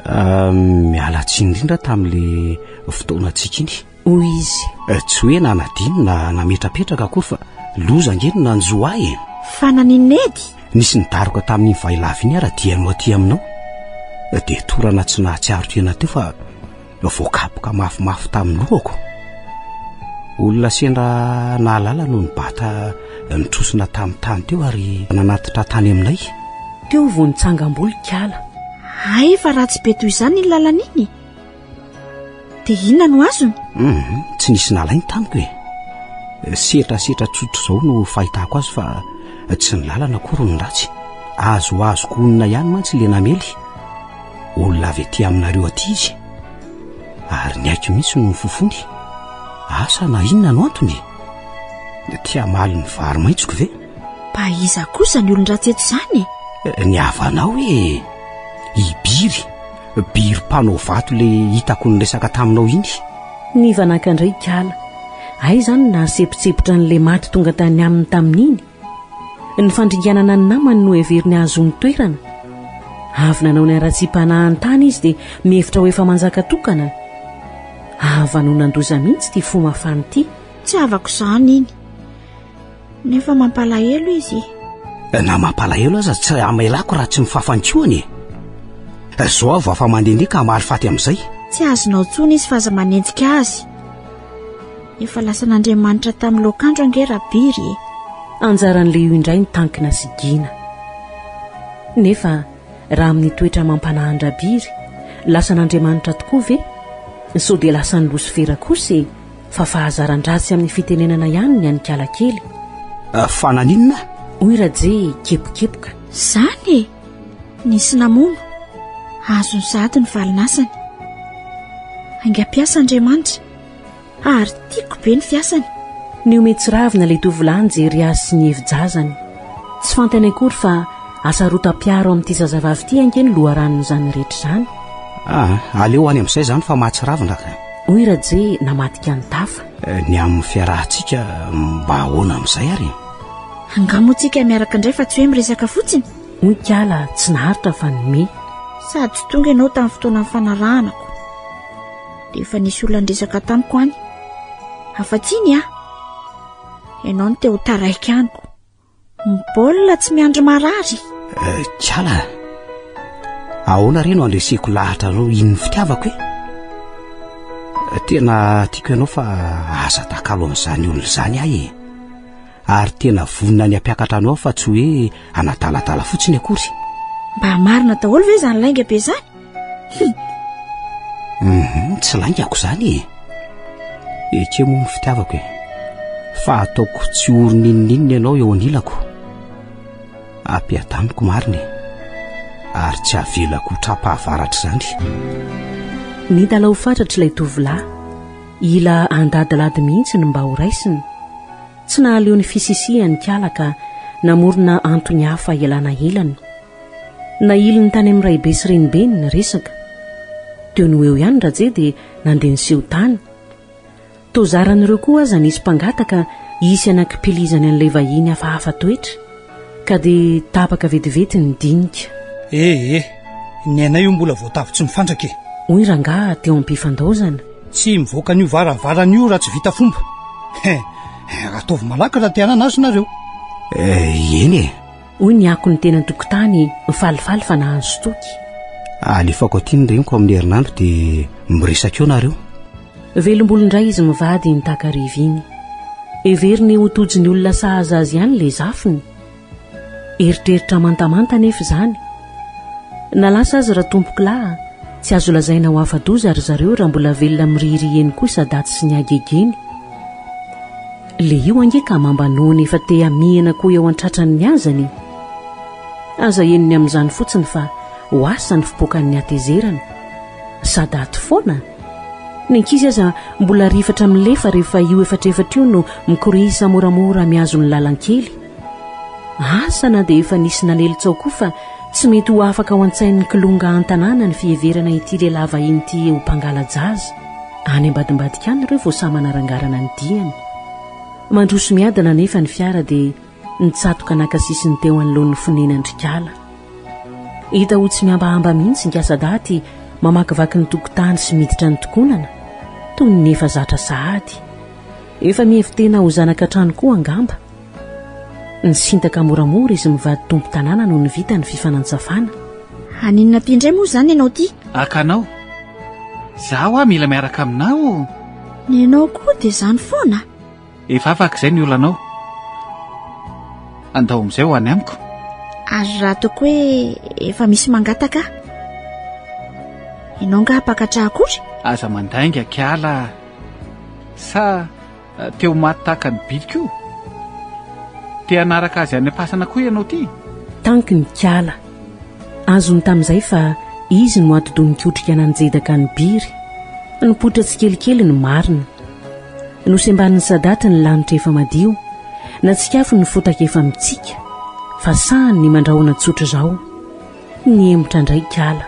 Ah, miala tsiny indrindra tamin'le fotoanantsika iny. Hoy izy. Eh, tsy hoe nanadino na nametrapetraka akory fa loza ange no nanjo ahy e. Fa naninona edy? Nisy nidaroka tamin'iny vahilava iny ara dia no aty aminao. Eh, dia torana tsy nahatsiaro tena teo fa Voakapoka mafimafy tamin'ny lohako. Olona sendra nahalala no nibata nitrosona tamin'ny tany teo ary nanatitra tany aminay. Teo vao nitsangam-bolo kala. Hay efa ratsy be toy izany iny lalana iny. Dia inona no azony? Mhm, tsy nisy nalainy tamiko e. Setrasetra tsotr'izao no fahitako azy fa tsy ny lalana akory no ratsy. Azoazoko honina ihany mantsy ilay namely. Olona avy aty aminareo aty izy ary ny aiko mihitsy no nifofony. Asa na inona no antony e? Te hamaly ny vary maitsoko ve? Mba iza kosa ny olon-dratsy eto izany e? Eh, ny havanao e! I Biry, Biry mpanao vato le hitako niresaka taminao iny. Nivanaka indray ikala. Aiza no nahasepotsepotra an'ilay maty tonga tany aminy tamin'iny? Ny fandringanana ny namany no heveriny hahazoany toerana. Avy nanao ny haratsiam-panahiny tany izy dia mihevitra ho efa manjaka tokana. Hahavanonan-doza mihitsy ity fo mafana ity. Tsy havako izany iny. Nefa mampalahelo izy. Na mampalahelo aza tsy hamelako raha tsy mifafa ny kohany e. Zao aho vao afa-mandehandeha ka hamaly faty amin'izay. Tsy azonao intsony izy fa aza manenjika azy. Efa lasan'Andriamanitra tamin'ny loakandro ange Rabiry e. Anjaran'i Leo indray ny tankina sy gina. Nefa raha amin'ny toetra amam-panahin-dRabiry, lasan'Andriamanitra tokoa ve? Sao dia lasan'i Losifera kosa e, fa fahazaran-dratsy amin'ny fitenenana ihany ny an'i Kalakely. Ah, fa naninona? Hoy Raje kepokepoka. Izany e! Nisy namono. Azony sahady ny valin'asany. Haingam-piasa Andriamanitra. Ary tiako be ny fiasany. Nihomehy tsiravina ilay tovolahy nijery azy sy ny hevi-jazany. Tsy fantany akory fa hasarotam-piaro amin'ity zazavavy ity ange ny loharanon'izany rehetra izany. Ah, aleo any amin'izay izany fa mahatsiravina ka. Hoy Raje namadika ny tafa. Eh, ny amin'ny fiarahantsika mba ahoana amin'izay ary? Angaha moa tsika miaraka indray fa tsy hoe miresaka fotsiny? Hoy Kala tsy naharitra fa nimehy. Sady tsy tonga ianao tamin'ny fotoana nifanarahana ko. Dia efa nisy olona niresaka tamiko any. Afa-tsy iny aho. Ianao no te ho taraiky amiko. Ny baolina tsy miandry marary. Eh, Kala, ahoana re no andreseko lahatra anao iny fitiavako e? Eh, tena tiako ianao fa aza atakalo amin'izany olona izany ahy e. Ary tena vonona ny hampiakatra anao aho fa tsy hoe hanadaladala fotsiny akory. Mba marina daholo ve izany lainga be izany? Mhm, tsy laingako izany e. Ekeo moa ny fitiavako e. Fa ataoko tsy ory n'inon'inona ianao eo anilako. Ampiadaniko marina e. Ary tsy avelako ho tra-pahavaratra izany. Nitalaho fatratra ilay tovolahy. Hila handadilady mihitsy ny mba horaisiny. Tsy nahaleo ny fisisihany kala ka namorona antony hafa hialana elany. Nahiliny tany amin'ny raibe sy renibeny ny resaka. Teo no eo ihany Raje dia nandeha niseho tany. Toa zaran'ireo koa aza nisy mpangataka hisy anakipilizany an'ilay vahiny hafahafa toetra, ka dia tapaka vetivety ny dinika. Eh eh, ny anay io mbola voatavo tsy mifandraka e! Hoy rangahy teo am-pifandaozana. Tsy mivoaka an'io varavarana io raha tsy vita fomba. He, ataovy malaky raha te hanana azy nareo. Eh, eny e! Hoy ny akon'ny teny an-tokotany falifaly fa nahazo toky. Alefako aty ny reniko amin'ny herinandro dia miresaka eo nareo. Velombolo indray izy mivady iny takariva iny. Heveriny ho tojo ny olona sahaza azy ihany ilay zafiny. Eritreritra mantamanta anefa izany. Na lasa aza ratompokolahy, tsy azo lazaina ho afa-doza ry zareo raha mbola velona miririhy eny koa i Sadaty sy ny hagegeny. Le io ange ka mambanoana efa te hamihana koa eo an-tratran'ny hazany e! Aza henony amin'izany fotsiny fa ho asa ny fipoakan'ny hatezerana. Sadaty foana? Ny ankizy aza mbola rifatra milefa rehefa io efatrefatra io no mikorisa moramora mihazo ny lalan-kely. Asa na dia efa nisy nanely tsao koa fa tsy mety ho afaka ao an-tsain'ny kilonga an-tanàna ny fiheverana ity lehilahy vahiny ity ho mpangala-jaza. Any ambadimbadika any ireo vao samy manarangarana ny diany. Mandroso miadana anefa ny fiara dia nitsatoka naka sisiny teo anoloan'ny fonenan-dry Kala. Hita ho tsy mihambahamba mihitsy Ingahy mamakivaky ny tokotany sy miditra ny tokonana, toy ny efa zatra sahady. Efa mihevi-tena ho zanaka an-trano koa angamba. Nisintaka moramora izy mivady tompon-tanàna nony vita ny fifanantsafana. Haninona aty indray moa izany ianao ity? Haka anao. Za hoa mila miaraka aminao. Ny anao koa dia izany foana. Efa afaka izay ny olanao. Andao amin'izay ho any amiko. Ary raha ataoko hoe efa misy mangataka aho? Ianao angaha mpakatra akory? Aza mandainga kiala. Sa Te ho maty tahaka ny bidy koa? Te hanaraka azy any am-pasana koa ianao ity? Tanky ny kiala. Azony tamin'izay fa izy no atidoha nikotrika nanjedaka an'i Biry. Nipoitra tsikelikely ny marina. Nosembanin'i Sadat ny lanitra efa madio. Natsikafony ny fotaka efa mitsika. Fa sahany ny mandrahona tsotra izao. Nihemotra indray Ikala.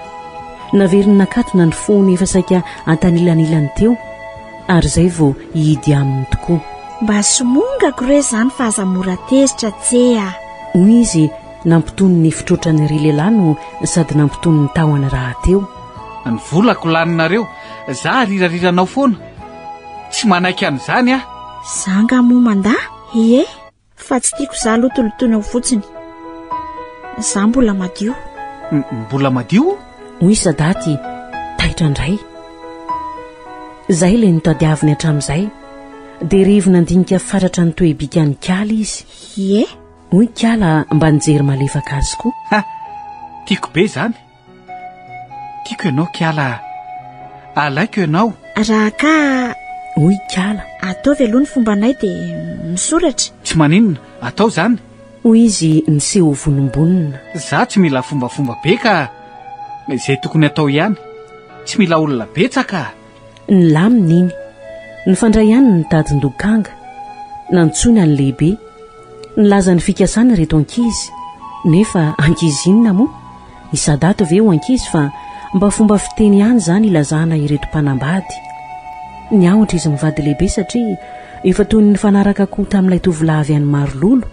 Naveriny nakatona ny fony efa saika antanilanilany teo, ary izay vao hihidy aminy tokoa. Mba somongako re izany fa aza mora tezitra tse a! Hoy izy nampitony ny fitroatran'ny ry lehilahy no sady nampitony ny tahony rahateo. Ny volako laninareo, za arirariranao foana. Tsy manaiky an'izany aho. Za nga moa mandà? Ie. Fa tsy tiako za aloha tolotona eo fotsiny. Za mbola madio. Mbola madio? Hoy Sadaty, taitra indray. Izay ilay notadiaviny hatramin'izay. Dia revo nandinika fatratra ny toe-bikan'i Kala izy. Ie. Hoy Kala mba nijery malefaka azy koa. Ha! Tiako be izany. Tiako ianao Kiala a! Alaiko ianao. Raha ka. Hoy Kiala. Ataovy aloha ny fombanay dia misoratra. Tsy maninona, atao izany. Hoy izy niseho vonombonona. Za tsy mila fombafomba be ka! Izay tokony atao ihany. Tsy mila olona betsaka. Nilamina iny. Nifandray ihany ny tadin-dokanga. Nantsoina ny lehibe. Nilaza ny fikasany ireto ankizy. Nefa ankizy inona moa? I Sadat ve ho ankizy fa mba fomba fiteny ihany izany ilazana ireto mpanambady. Niahotra izy mivady lehibe satria efa toy ny nifanaraka koa tamin'ilay tovolahy avy any Marololo.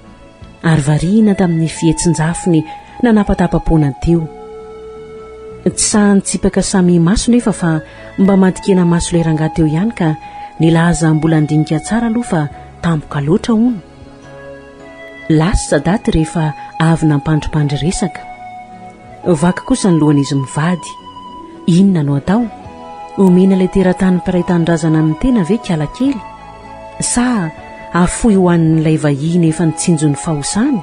ary variana tamin'ny fihetsin-jafiny nanapatapa-poana teo. Tsy sahy nitsipaka samy maso nefa fa mba madikena maso ilay rangahy teo ihany ka nilaza mbola handinika tsara aloha fa tampoka loatra hono. Lasa Sadaty rehefa avy nampandripandry resaka. Vaky kosa ny lohan'izy mivady. Inona no atao? Omena ilay teratany mpiray tanindrazana amin'ny tena ve kialakely? Sa afoy ho an'ilay vahiny efa nitsinjo ny fahosany?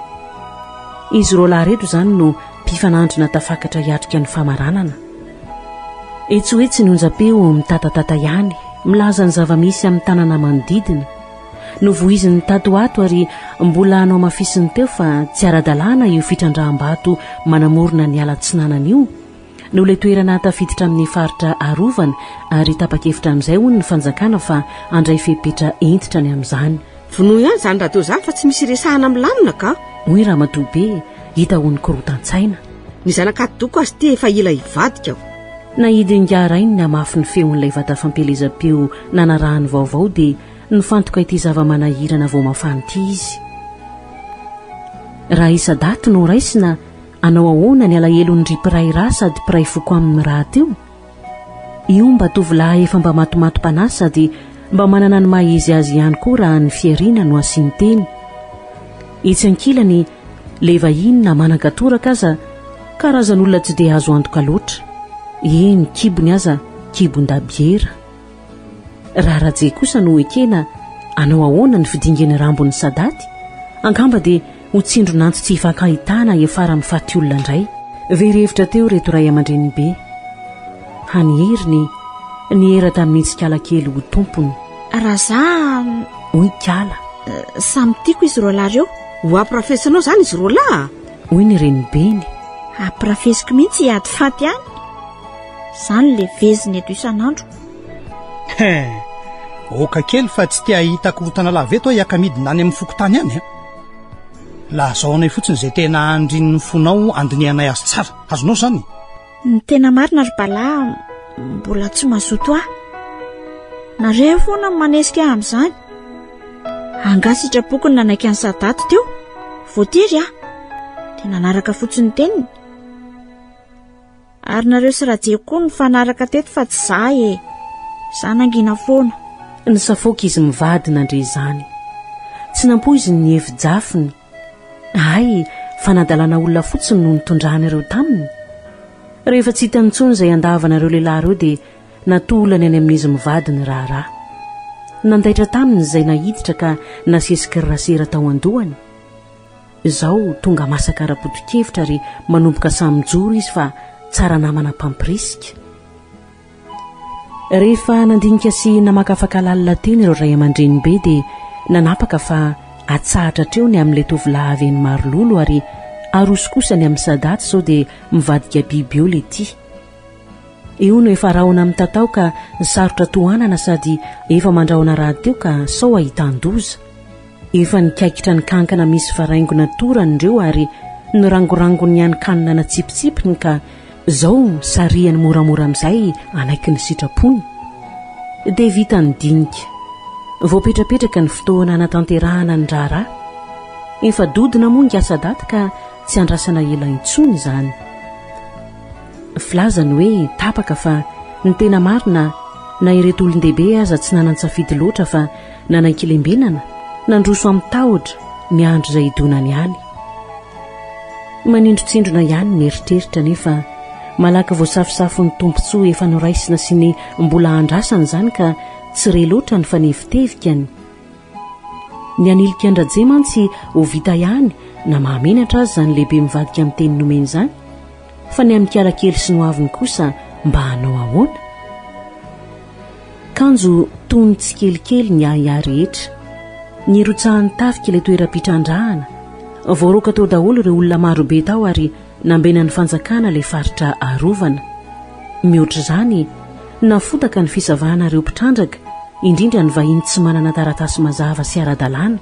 Izy roalahy ireto izany no mpifanandrina tafakatra hiatrika ny famaranana. Etsy ho etsy ny onjam-peo mitatatata ihany, milaza ny zava-misy amin'ny tanàna manodidina. Novoiziny tato ho ato ary mbola nohamafisiny teo fa tsy ara-dalàna io fitrandraham-bato manamorona ny ala atsinanana io. Noho ilay toerana tafiditra amin'ny faritra arovana ary tapa-kevitra amin'izay hono ny fanjakana fa handray fepetra hentitra ny amin'izany. Vonoy ihany izany radio izany fa tsy misy iresahana milamina ka! Hoy ramatoa be hita ho nikorotan-tsaina. Ny zanak'atidoko aza ity efa hila hivadika aho. Nahidin'ingahy rainy ny hamafin'ny feon'ilay vata fampielezam-peo nanarahany vaovao dia nifantoka ity zava-manahirana vao mafana ity izy. Raha isa-daty no raisina, hanao ahoana ny alahelon'ny mpiray rà sady mpiray foko aminy rahateo? Io mba tovolahy efa mba matomatom-panahy sady mba manana ny maha izy azy ihany koa raha ny fihariana no asian-teny. Etsy ankilany, le vahiny na manan-katoraka aza karazan'olona tsy dia azo antoka loatra. Eny, kibony aza kibon-dabiera. Raha Raje kosa no ekena hanao ahoana ny fidingan'ny rambon'ny Sadaty? Angamba dia ho tsindron'antsy tsy hifankahitana hiafara amin'ny faty olona indray. Very hevitra teo ireto ray aman-drenibe. Hany heriny, niera tamin'ny tsikala kely ho tompony. Raha za, hoy Kala. Samy tiako izy roalahy ireo. Ho ampirafesinao izany izy roalahy? Hoy ny renibeny. Ampirafesiko mihitsy hiady faty any. Izany le veziny eto isan'andro. He, oka kely fa tsy te hahita korontana lava eto aho hiaka-midina any amin'ny fokontany any a. Lazao anay fotsiny izay tena andrin'ny fonao andinihanay azy tsara. Azonao izany? Ny tena marina ry Bala, mbola tsy mazoto ahy. Nareo foana no manesika ahy amin'izany. Angaha sitrapoko ny nanaiky an'i Sadaty teo? Voatery aho. Dia nanaraka fotsiny ny teniny. Ary nareo sy Rajery koa nifanaraka teto fa tsy za e! Za nangina foana. Nisafoaka izy mivady nandre izany. Tsy nampoiziny ny hevi-jafiny. Hay, fanadalana olona fotsiny no nitondrany ireo taminy. Rehefa tsy hitany intsony izay handavana ireo lehilahy ireo dia natolany any amin'izy mivady ny raharaha. Nandaitra taminy izay nahiditra ka nasesiky ry Rasera tao an-dohany. Izao tonga masaka ara-poto-kevitra ary manomboka samy mijoro izy fa tsara namana mpampirisika. Rehefa nandinika sy namakafaka lalina teny ireo ray aman-drenibe dia nanapaka fa atsahatra hatreo ny amin'ilay tovolahy avy eny Marololo ary aroso kosa ny amin'i Sadaty sao dia mivadika biby eo ilay tia. Io no efa rahona mitatao ka sarotra tohanana sady efa mandrahona rahateo ka sao ahitan-doza. Efa nikaikitra ny kankana misy varaingona torany ireo ary norangorangony ihany kanina natsipitsipiny ka zao sarihany moramora amin'izay hanaiky ny sitrapony. Dia vita ny dinika. Voapetrapetraka ny fotoana hanatanterahana ny raharaha. Efa dodona moa ny Sadaty ka tsy andrasana ela intsony izany. Filaza ny hoe tapaka fa ny tena marina na ireto olon-dehibe aza tsy nanan-tsafidy loatra fa nanaiky lembenana, nandroso amin-tahotra, miandry izay hidonany any. Manindrontsindrona ihany ny eritreritra nefa malaky voasafosafon'ny tombontsoa efa noraisina sy ny mbola andrasana izany ka tsy re loatra ny fanevitevikany. Ny hanilika an-dRaje mantsy ho vita ihany na mahamenatra aza izany lehibe mivadika amin'ny teny nomeny izany. Fa ny amin'i Kialakely sy ny hoaviny kosa mba hanao ahoana? Kanjo tony tsikelikely ny ahiahy rehetra. Nirotsahan'ny tafika ilay toeram-pitrandrahana. Voaroaka tao daholo ireo olona marobe tao ary nambenan'ny fanjakana ilay faritra arovana. Mihoatra izany, nafotaka ny fisavana ireo mpitrandraka, indrindra ny vahiny tsy manana taratasy mazava sy ara-dalàna.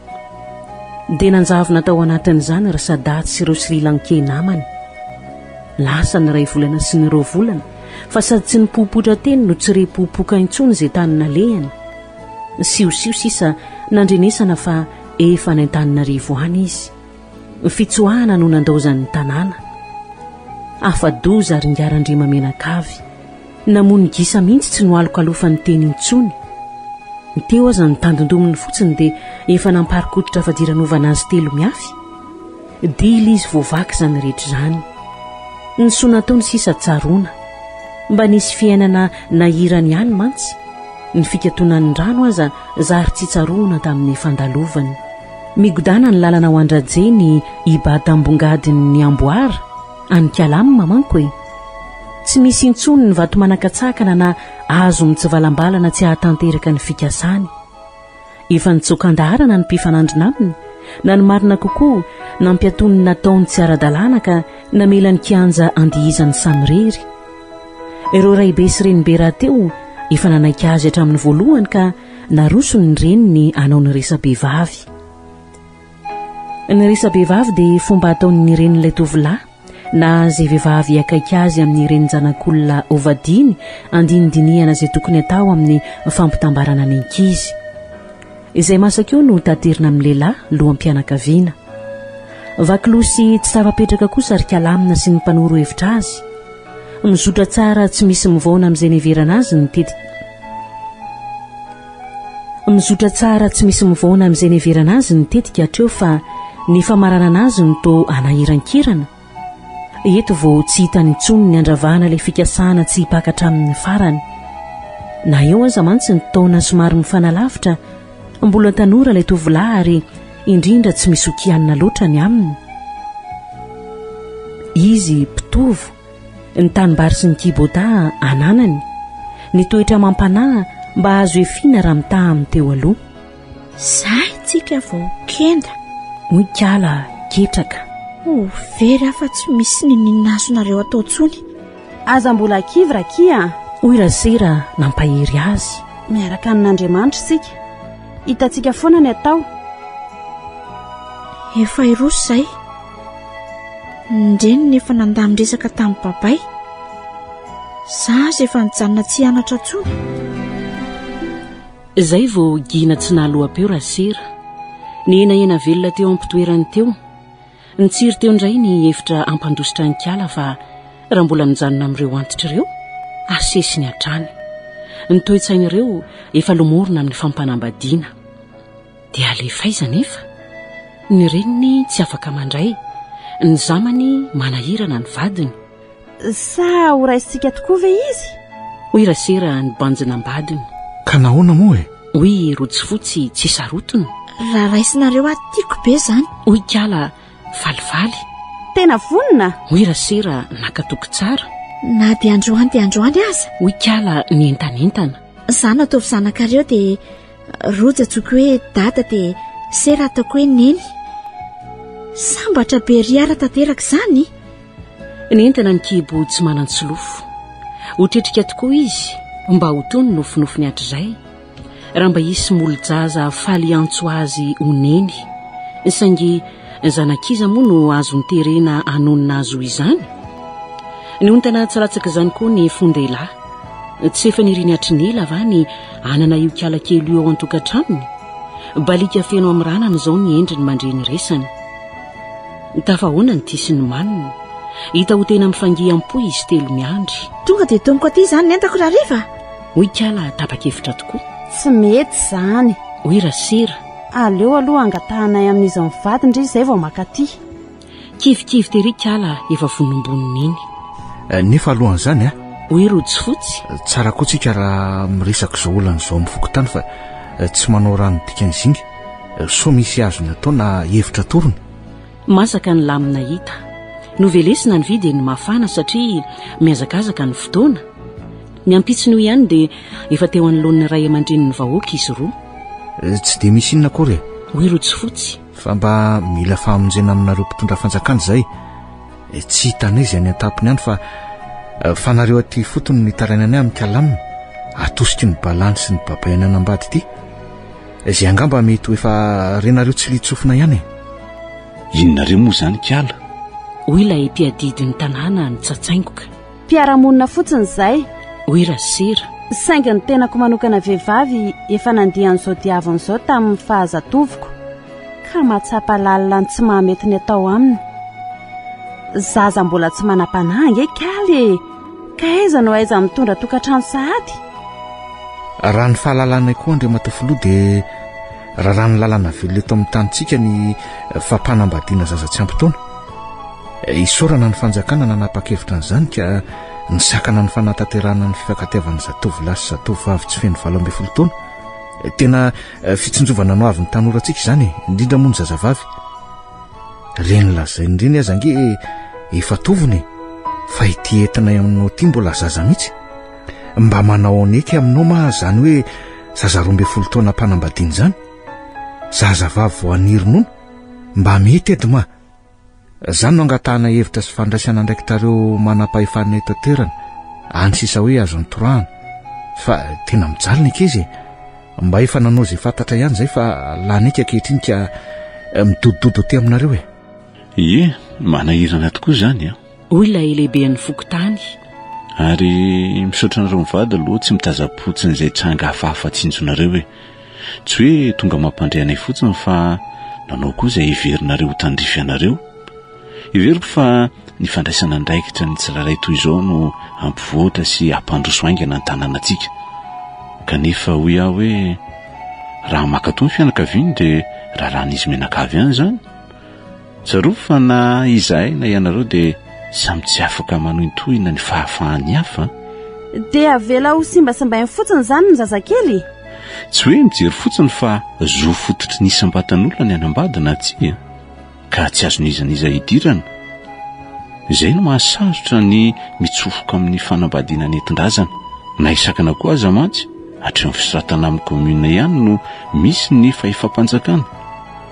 Dia nanjavona tao anatin'izany ry Sadat sy ireo Sri Lankey namany. Lasa ny iray volana sy ny roa volana, fa sady tsy nipoipoitra teny no tsy re poipoka intsony izay tany nalehany. Siosio sisa nandrenesana fa efa any Antananarivo any izy. Fitsoahana no nandaozany ny tanàna. Afa-doza ry Ingahy Randriamamenakavy. Namono gisa mihitsy tsy noalokalofany teny intsony. Teo aza ny tandindominy fotsiny dia efa namparikototra fadiranovana azy telo miafy. Dila izy voavaky izany rehetra izany. Ny soa nataony sisa tsaroana. Mba nisy fiainana nahirany ihany mantsy. Ny fikatonan'ny rano aza zary tsy tsaroana tamin'ny fandalovany. Migodàna ny lalana ho an-dRaje ny hibata ambongadin'ny amboara, any Kalam manko e! Tsy misy intsony ny vato manakatsakana na hazo mitsivalambalana tsy hahatanteraka ny fikasany. Efa nitsoaka an-daharana ny mpifanandrina aminy, na ny marina kokoa, nampiatoany ny nataony tsy ara-dalàna ka namela ny kianja andihizany samirery. Ireo raibe sy renibe rahateo efa nanaiky azy hatramin'ny voalohany ka narosony ny reniny hanao ny resa-behivavy. Ny resa-behivavy dia fomba ataon'ny renin'ilay tovolahy na izay vehivavy akaiky azy amin'ny renin-janak'olona hovadiany andinidinihana izay tokony atao amin'ny fampitambarana ny ankizy. Izay masaka eo no taterina amin'ny lehilahy loham-pianakaviana. Vakiloha sy tsy tafapetraka kosa ry Kalamina sy ny mpanoro hevitra azy. Mizotra tsara tsy misy mivaona amin'izay niheverana azy ny tetika. Mizotra tsara tsy misy mivaona amin'izay niheverana azy ny tetika hatreo fa ny famaranana azy no toa anahirankirana. Eto vao tsy hitany intsony ny handravana ilay fikasana tsy hipaka hatramin'ny farany. Na eo aza mantsy ny taona somary mifanalavitra, mbola tanora ilay tovolahy ary indrindra tsy misy ho kianina loatra ny aminy. Izy mpitovo, ny tanimbary sy ny kibota ananany, ny toetra amam-panahy mba azo efiana raha mitaha amin'ny teo aloha. Zay tsika vao kenda. Hoy kala ketraka. Ho very aho fa tsy misy niniana azonareo atao tsony. Aza mbola kivy Rakia a! Hoy Rasera nampahery azy. Miaraka amin'Andriamanitra isika. Hitantsika foana ny atao. Efa hiroso izay. Ny reniny efa nandamin-dresaka tamin'i babay. Za aza efa nijanona tsy hianatra intsony. Izay vao gina tsy nahaloa-peo Rasera. Nihenahena velona teo am-pitoerany teo. Nitsiry teo indray ny hevitra hampandositra an'i Kala fa raha mbola mijanona amin'ireo antitra ireo, asesiny hatrany. Ny toe-tsain'ireo efa lomorina amin'ny fampanambadiana. Dia alefa aiza anefa? Ny reniny tsy afaka mandray, ny zamany manahirana ny vadiny. Sa ho raisintsika tokoa ve izy? Hoy Rasera nibanjina am-badiny. Ka nahoana moa e? Hoy Rotsifotsy tsy sarotiny. Raha raisinareo aho tiako be izany. Hoy Kala falifaly. Tena vonona? Hoy Rasera naka toky tsara. Na dia androany dia androany aza. Hoy Kala nientanentana. Izaho no ataovy zanakareo dia Rojo antsoiko hoe dada dia sera ataoko hoe neny. Sambatra be ry ara tanteraka izany. Nentana ny kibo tsy manan-tsolofo. Ho tretrika tokoa izy mba ho tony nofinofiny hatrizay. Raha mba hisy molo-jaza faly hiantso azy ho neny. Saingy zanak'iza moa no azony terena hanonona azy ho izany? Niontana tsy latsaka izany koa ny fon-dehilahy. Tsy efa niriny hatry ny ela va ny hanana io kiala kely io ao an-tokantranony? Baliaka feno amin'ny ranany izao ny endriny mandre ny resany. Tafahoana ny tia sy ny manina. Hita ho tena mifangia am-po izy telo miandry. Tonga dia toniko aty izany ny entako rahariva? Hoy Kala tapa-kevitra tokoa. Tsy mety izany. Hoy Rasera. Aleo aloha angatahanay amin'izy mivady ndry izay vao makaty. Kivikivy tery Kala efa vonombonony iny. Eh, nefa alohan'izany a. Hoy Rojifotsy. Tsara koa tsika raha miresaka izao olana izao amin'ny fokontany fa eh, tsy manao rano dikan'ny zinga. Eh, sao misy azony atao na hevitra atorony. Masaka ny lamina hita. Novelesina ny vy dia ny mafana satria mihazakazaka ny fotoana. Ny ampitson'io ihany dia efa teo anoloan'ny ray aman-drenin'ny vahoaka izy roa. Eh, tsy dia misy inona akory e. Hoy Rotsifotsy. Fa mba mila famonjena aminareo mpitondra fanjakana izay. Eh, tsy hitanay izay any an-tampony any fa eh, fa nareo aty ifotony no itarainanay amin'ny kalamina atosiky ny balany sy ny babay ananambady ity. Izay angamba mety ho efa renareo tsiliantsofina ihany e. Inonareo moa izany kala? Hoy ilay mpiadidy ny tanàna nitsatsaingoka. Mpiara-monina fotsiny izay. Hoy Rasera. Saingy ny tenako manokana vehivavy efa nandia an'izao diavina izao tamin'ny fahazatovoko ka mahatsapa lalina ny tsy mahamety ny atao aminy. Zaza mbola tsy manam-panahy ange kaly e! Ka aiza no aiza mitondra tokantrano sahady? Raha ny fahalalanay koa Andriamatoa Filoha dia raràn'ny lalàna velona eto amin'ny tanintsika ny fampanambadiana zaza tsy ampy taona. Isaorana ny fanjakana nanapa-kevitra an'izany ka nisakana ny fanatanterahana ny fifankatiavan'ny zatovolahy sy zatovovavy tsy feno 18 taona. Tena fitsinjovana ny hoavin'ny tanorantsika izany e, indrindra moa ny zazavavy. Ireny lazainy ireny aza ange efa tovony e, fa ity entinay aminao ity mbola zaza mihitsy. Mba manao aneky aminao ma izany hoe zaza 12 taona mpanambadiana izany? Zazavavy vao haniry nono? Mba mety edy ma? Izany no angatahana hevitra sy fandraisana andraikitrareo manam-pahefana eto an-toerana. Any sisa hoe azony torahana. Fa tena mijaly ny ankizy e. Mba efa nanao izay fantatra ihany izay fa lany eky ankehitriny ka eh, midodododo aty aminareo e. Ie, manahirana tokoa izany an. Hoy ilay lehiben'ny fokontany. Ary misaotra anareo mivady aloha tsy mitazam-potsiny izay tranga hafahafa tsinjonareo e. Tsy hoe tonga mampandre anay fotsiny fa nanao koa izay heverinareo ho tandrify anareo. Heveriko fa ny fandraisana andraikitra ny tsirairay toy izao no hampivoatra sy hampandroso haingana ny tanànantsika. Kanefa hoy aho hoe raha mankatò ny fianakaviany dia raharahan'izy mianakavy ihany izany. Tsarovy fa na izahay na ianareo dia samy tsy afaka manohintohina ny fahafahan'ny hafa. Dia avela ho simbasimbainy fotsiny izany ny zazakely? Tsy hoe mijery fotsiny fa zo fototry ny isam-batan'olona ny hanambady na tsia, ka tsy azon'iza n'iza idirana. Izay no mahasarotra ny mitsofoka amin'ny fanambadiana nentin-drazana. Na hisakana koa aza mantsy, hatreo amin'ny fisoratana amin'ny commune ihany no misy ny fahefam-panjakana.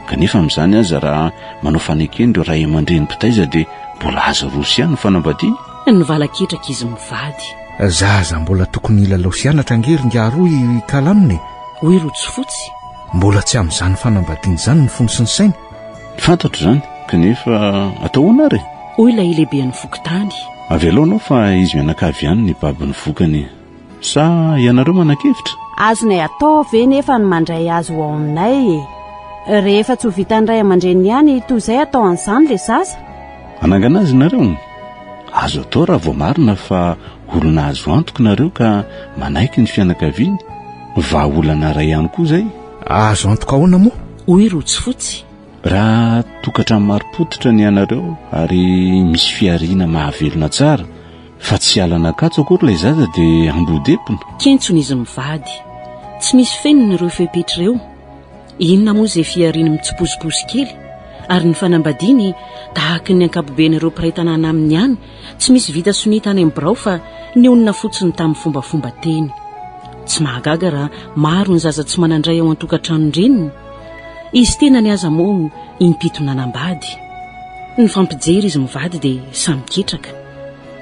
Kanefa amin'izany aza raha manao fanekena ireo ray aman-dreny mpitaiza dia mbola azo aroso ihany ny fanambadiana. Nivalaketraka izy mivady. Zaza mbola tokony hilalao sy hianatra ange ry ingahy roa i Kalamina e! Hoy Rotsifotsy. Mbola tsy amin'izany fanambadiana izany ny fony sy ny sainy. Fantatro izany, kanefa atao ahoana ary e? Hoy ilay lehiben'ny fokontany. Avelao anao fa izy mianakavy ihany ny baby ny vokany. Sa ianareo manan-kevitra? Azonay atao ve nefa ny mandray azy ho ao aminay e? Rehefa tsy ho vitan'ny ray aman-dreniny ihany toy izay atao an'izany ilay zaza? Hanangana azy nareo? Azo atao raha voamarina fa olona azo antoka nareo ka manaiky ny fianakaviany. Vahaolana iray ihany koa izay. Azo antoka ahoana moa? Hoy Rotsifotsy. Raha tokantrano marim-pototra ny anareo ary misy fihariana mahavelona tsara, Fa tsy hiala an'Ankatso akory ilay zaza dia ambodepona. Kentsona izy mivady. Tsy misy feniny ireo fepetra ireo. Inona moa izay fihariany mitsipozipozy kely? Ary ny fanambadiany, tahaka ny ankapoben'ireo mpiray tanàna aminy ihany, tsy misy vita sonia tany amin'ny birao fa nionona fotsiny tamin'ny fombafomba teny. Tsy mahagaga raha maro ny zaza tsy manan-dray ao an-tokantranon-dreniny. Izy tenany aza moa impito nanambady. Nifampijery izy mivady dia samy ketraka.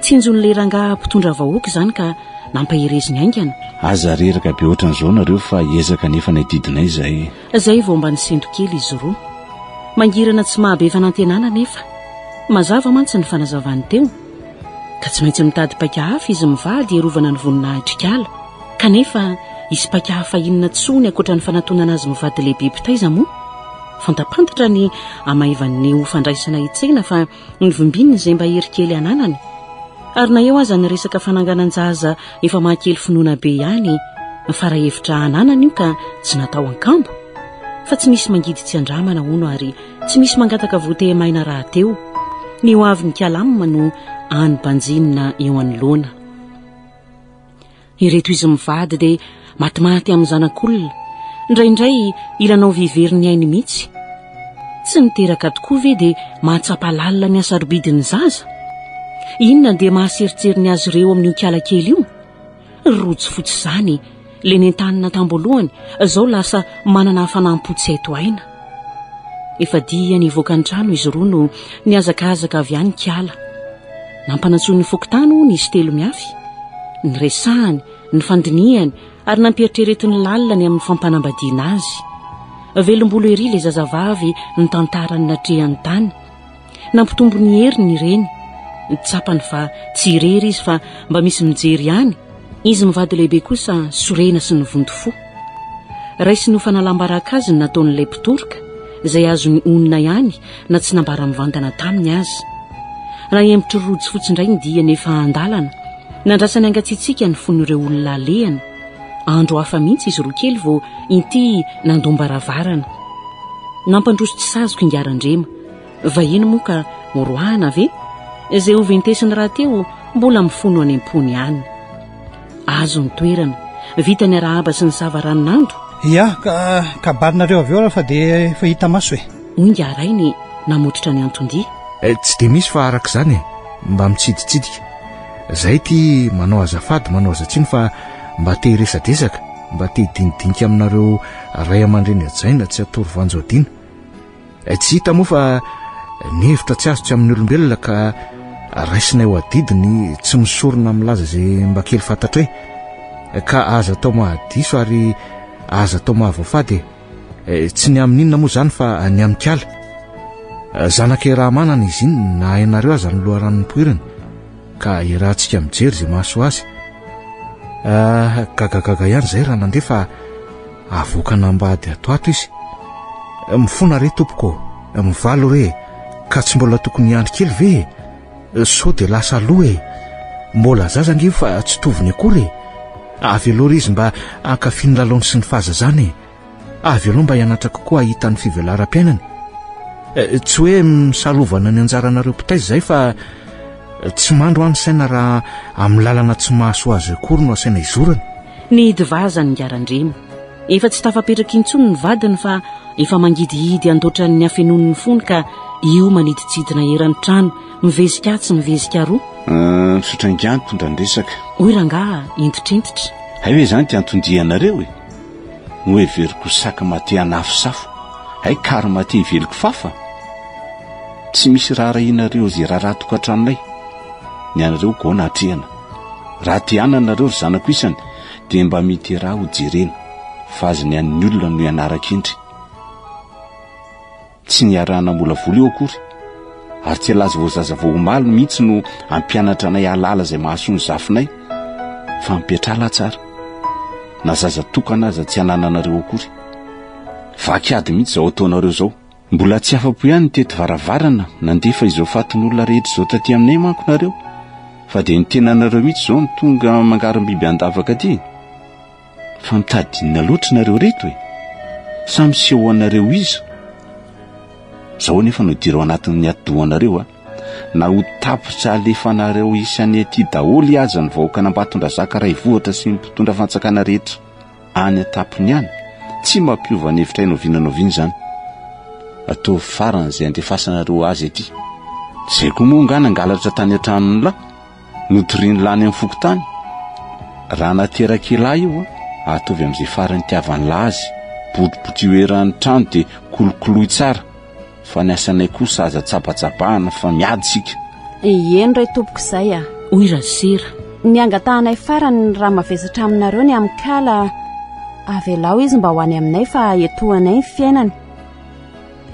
Tsinjon'ilay rangahy mpitondra vahoaka izany ka nampahereziny haingana. Aza reraka be ohatran'izao nareo fa hiezaka anefa ny adidinay izay. Izay vao mba nisento kely izy roa. Mangirana tsy mahabe fanantenana anefa. Mazava mantsy ny fanazavany teo. Ka tsy maintsy mitady paika hafa izy mivady hiarovana ny voninahitr'ikala. Kanefa hisy paika hafa inona tsony ankoatra ny fanatonana azy mivady lehibe mpitaiza moa? Fantapantatra ny hamaivan'ny ho fandraisana hitsena fa Novimbininy izay mba hery kely ananany. Ary na eo aza ny resaka fananganan-jaza efa mahakely finoana be ihany, fara hevitra ananany io ka tsy natao ankambo. Fa tsy misy mangidy tsy andramana hono ary tsy misy mangataka voa-tehamaina rahateo. Ny ho avin'ny Kalam no any banjinina eo anoloana. Ireto izy mivady dia matimaty amin'ny zanak'olona, indraindray ilanao vivery ny ainy mihitsy. Tsy niteraka tokoa ve dia mahatsapa lalina ny hasarobidin'ny zaza? Inona dia mahaserotseriny azy ireo amin'io kiala kely io? Rojo fotsy izany, le nentanina tam-boalohany, izao lasa manana hafanam-po tsy hay tohaina. Efa dia nivoaka ny trano izy roa no nihazakazaka avy any kiala. Nampanantsoin'ny fokontany hono izy telo miafy. Niresahany, nifandinihany ary nampieritreretiny lalina ny amin'ny fampanambadiana azy. Velombolo ery ilay zazavavy nitantara ny natrehany tany. Nampitombo ny heriny ireny. Tsapany fa tsy irery izy fa mba misy mijery ihany. Izy mivady lehibe kosa sorena sy nivonto fo. Raisiny ho fanalam-baraka azy ny nataon'ilay mpitoroka, izay azony onona ihany na tsy nambara mivantana taminy aza. Nahemotry rojo fotsy indray ny diany efa an-dalana. Nandrasany hangatsiatsiaka ny fon'ireo olona alehany. Andro hafa mihitsy izy roa kely vao inty nandom-baravarana. Nampandroso tsy saziko ingahy Randrema. Vahiny moa ka horoahana ve? Izay ho ventesiny rahateo mbola mifono any am-pony ihany. Azo ny toerana. Vita ny arahaba sy ny sava ranonando. Ia, ka kabarinareo avy eo ary fa dia efa hita maso e. Hoy ingahy Rainy namototra ny anton-dia. Eh, tsy dia misy fa araka izany e, mba mitsiditsidika. Zay ity manao azafady manao azatsiny fa mba te hiresadresaka, mba te hidinidinika aminareo ray aman-dreny hajaina tsy atoro voanjo adina. Eh, tsy hita moa fa ny hevitra tsy azo tsy amin'ny olombelona ka Raisinay ho adidy ny tsy misorona milaza izay mba kely fantatray ka aza atao mahadiso ary aza atao mahavoafady e. Eh, tsy ny amin'inona moa izany fa ny amin'ny kala. Eh, zanaka Irahamanana izy iny na hainareo aza ny loharano nipoirany ka irahantsika mijery izay mahasoa azy. Ah, gagagaga ihany izay raha nandeha fa avoakan'ambady ato ato izy. Eh, mifona re tompoko, mivalo re, ka tsy mbola tokony hiandry kely ve e? Sao dia lasa aloha e! Mbola zaza ange io fa tsy tovony akory e! Avelao re izy mba hankafy ny lalaony sy ny fahazazany e! Avelao mba hianatra kokoa hahita ny fivelaram-piainany. Eh, tsy hoe misalovana ny anjaranareo mpitaiza izay fa tsy mandro aho ny saina raha amin'ny lalana tsy mahasoa azy akory no asaina izorana. Nihidy vaza ny Ngarandremo. Efa tsy tafapetraka intsony ny vadiny fa efa mangidihidy andoatran'ny hafenoan'ny fony ka io manidintsidina eran'ny trano, mivezika atsy mivezika aroa. Euh, misaotra ingahy nitondra ny resaka. Hoy rangahy hentitrentitra. Hay ve izany ty anton-dianareo e? Noheveriko ho saka mate hanafosafo, hay kary mate hively kifafa? Tsy misy raharahianareo izay raharaha tokantranonay. Ny anareo goana atrehana. Raha te hanana nareo ry zanako isany dia mba miteraha ho jerena fa azy ny an'ny olona no ianaraka indry. Tsy niarahana namolavola io akory ary tsy ialazy vao zaza vao omaly mihitsy no hampianatra anay hahalala izay mahasoa ny zafinay fa mipetraha lahy tsara. Na zaza tokana aza tsy anananareo akory. Vaky ady mihitsy izao ataonareo izao. Mbola tsy afa-po ihany ny teto varavarana nandefa izao fatin'olona rehetra izao taty aminay manko nareo fa dia ny tenanareo mihitsy izao no tonga mangarom-biby an-davaka aty. Fa mitady inona loatra nareo reto e? Sa miseho ho anareo iza? Zao anefa no idiro ao anatin'ny atidohanareo a! Na ho tapitra alefanareo isany aty daholo aza ny vahoakan'Ambatondrazaka Raivohitra sy ny mpitondra fanjakana rehetra. Any an-tampony any, tsy mampiova ny hevitray n'oviana n'oviana izany. Ataovy farany izay andefasanareo azy aty. Izay koa moa angaha nangalatra tany an-tranon'ny lahy, notorian'ny lahy any amin'ny fokontany. Raha naterak'i lahy io, ataovy amin'izay farany itiavan'ny lahy azy, botribotrio eran'ny trano dia kolokoloy tsara. Fa ny asanay kosa aza tsabatsabahana fa miady isika. Eny re tompoko izay a! Hoy Rasera. Ny angatahanay farany raha mavesatra aminareo ny amin'i Kala, avelao izy mba ho any aminay fa etoanay ny fiainany.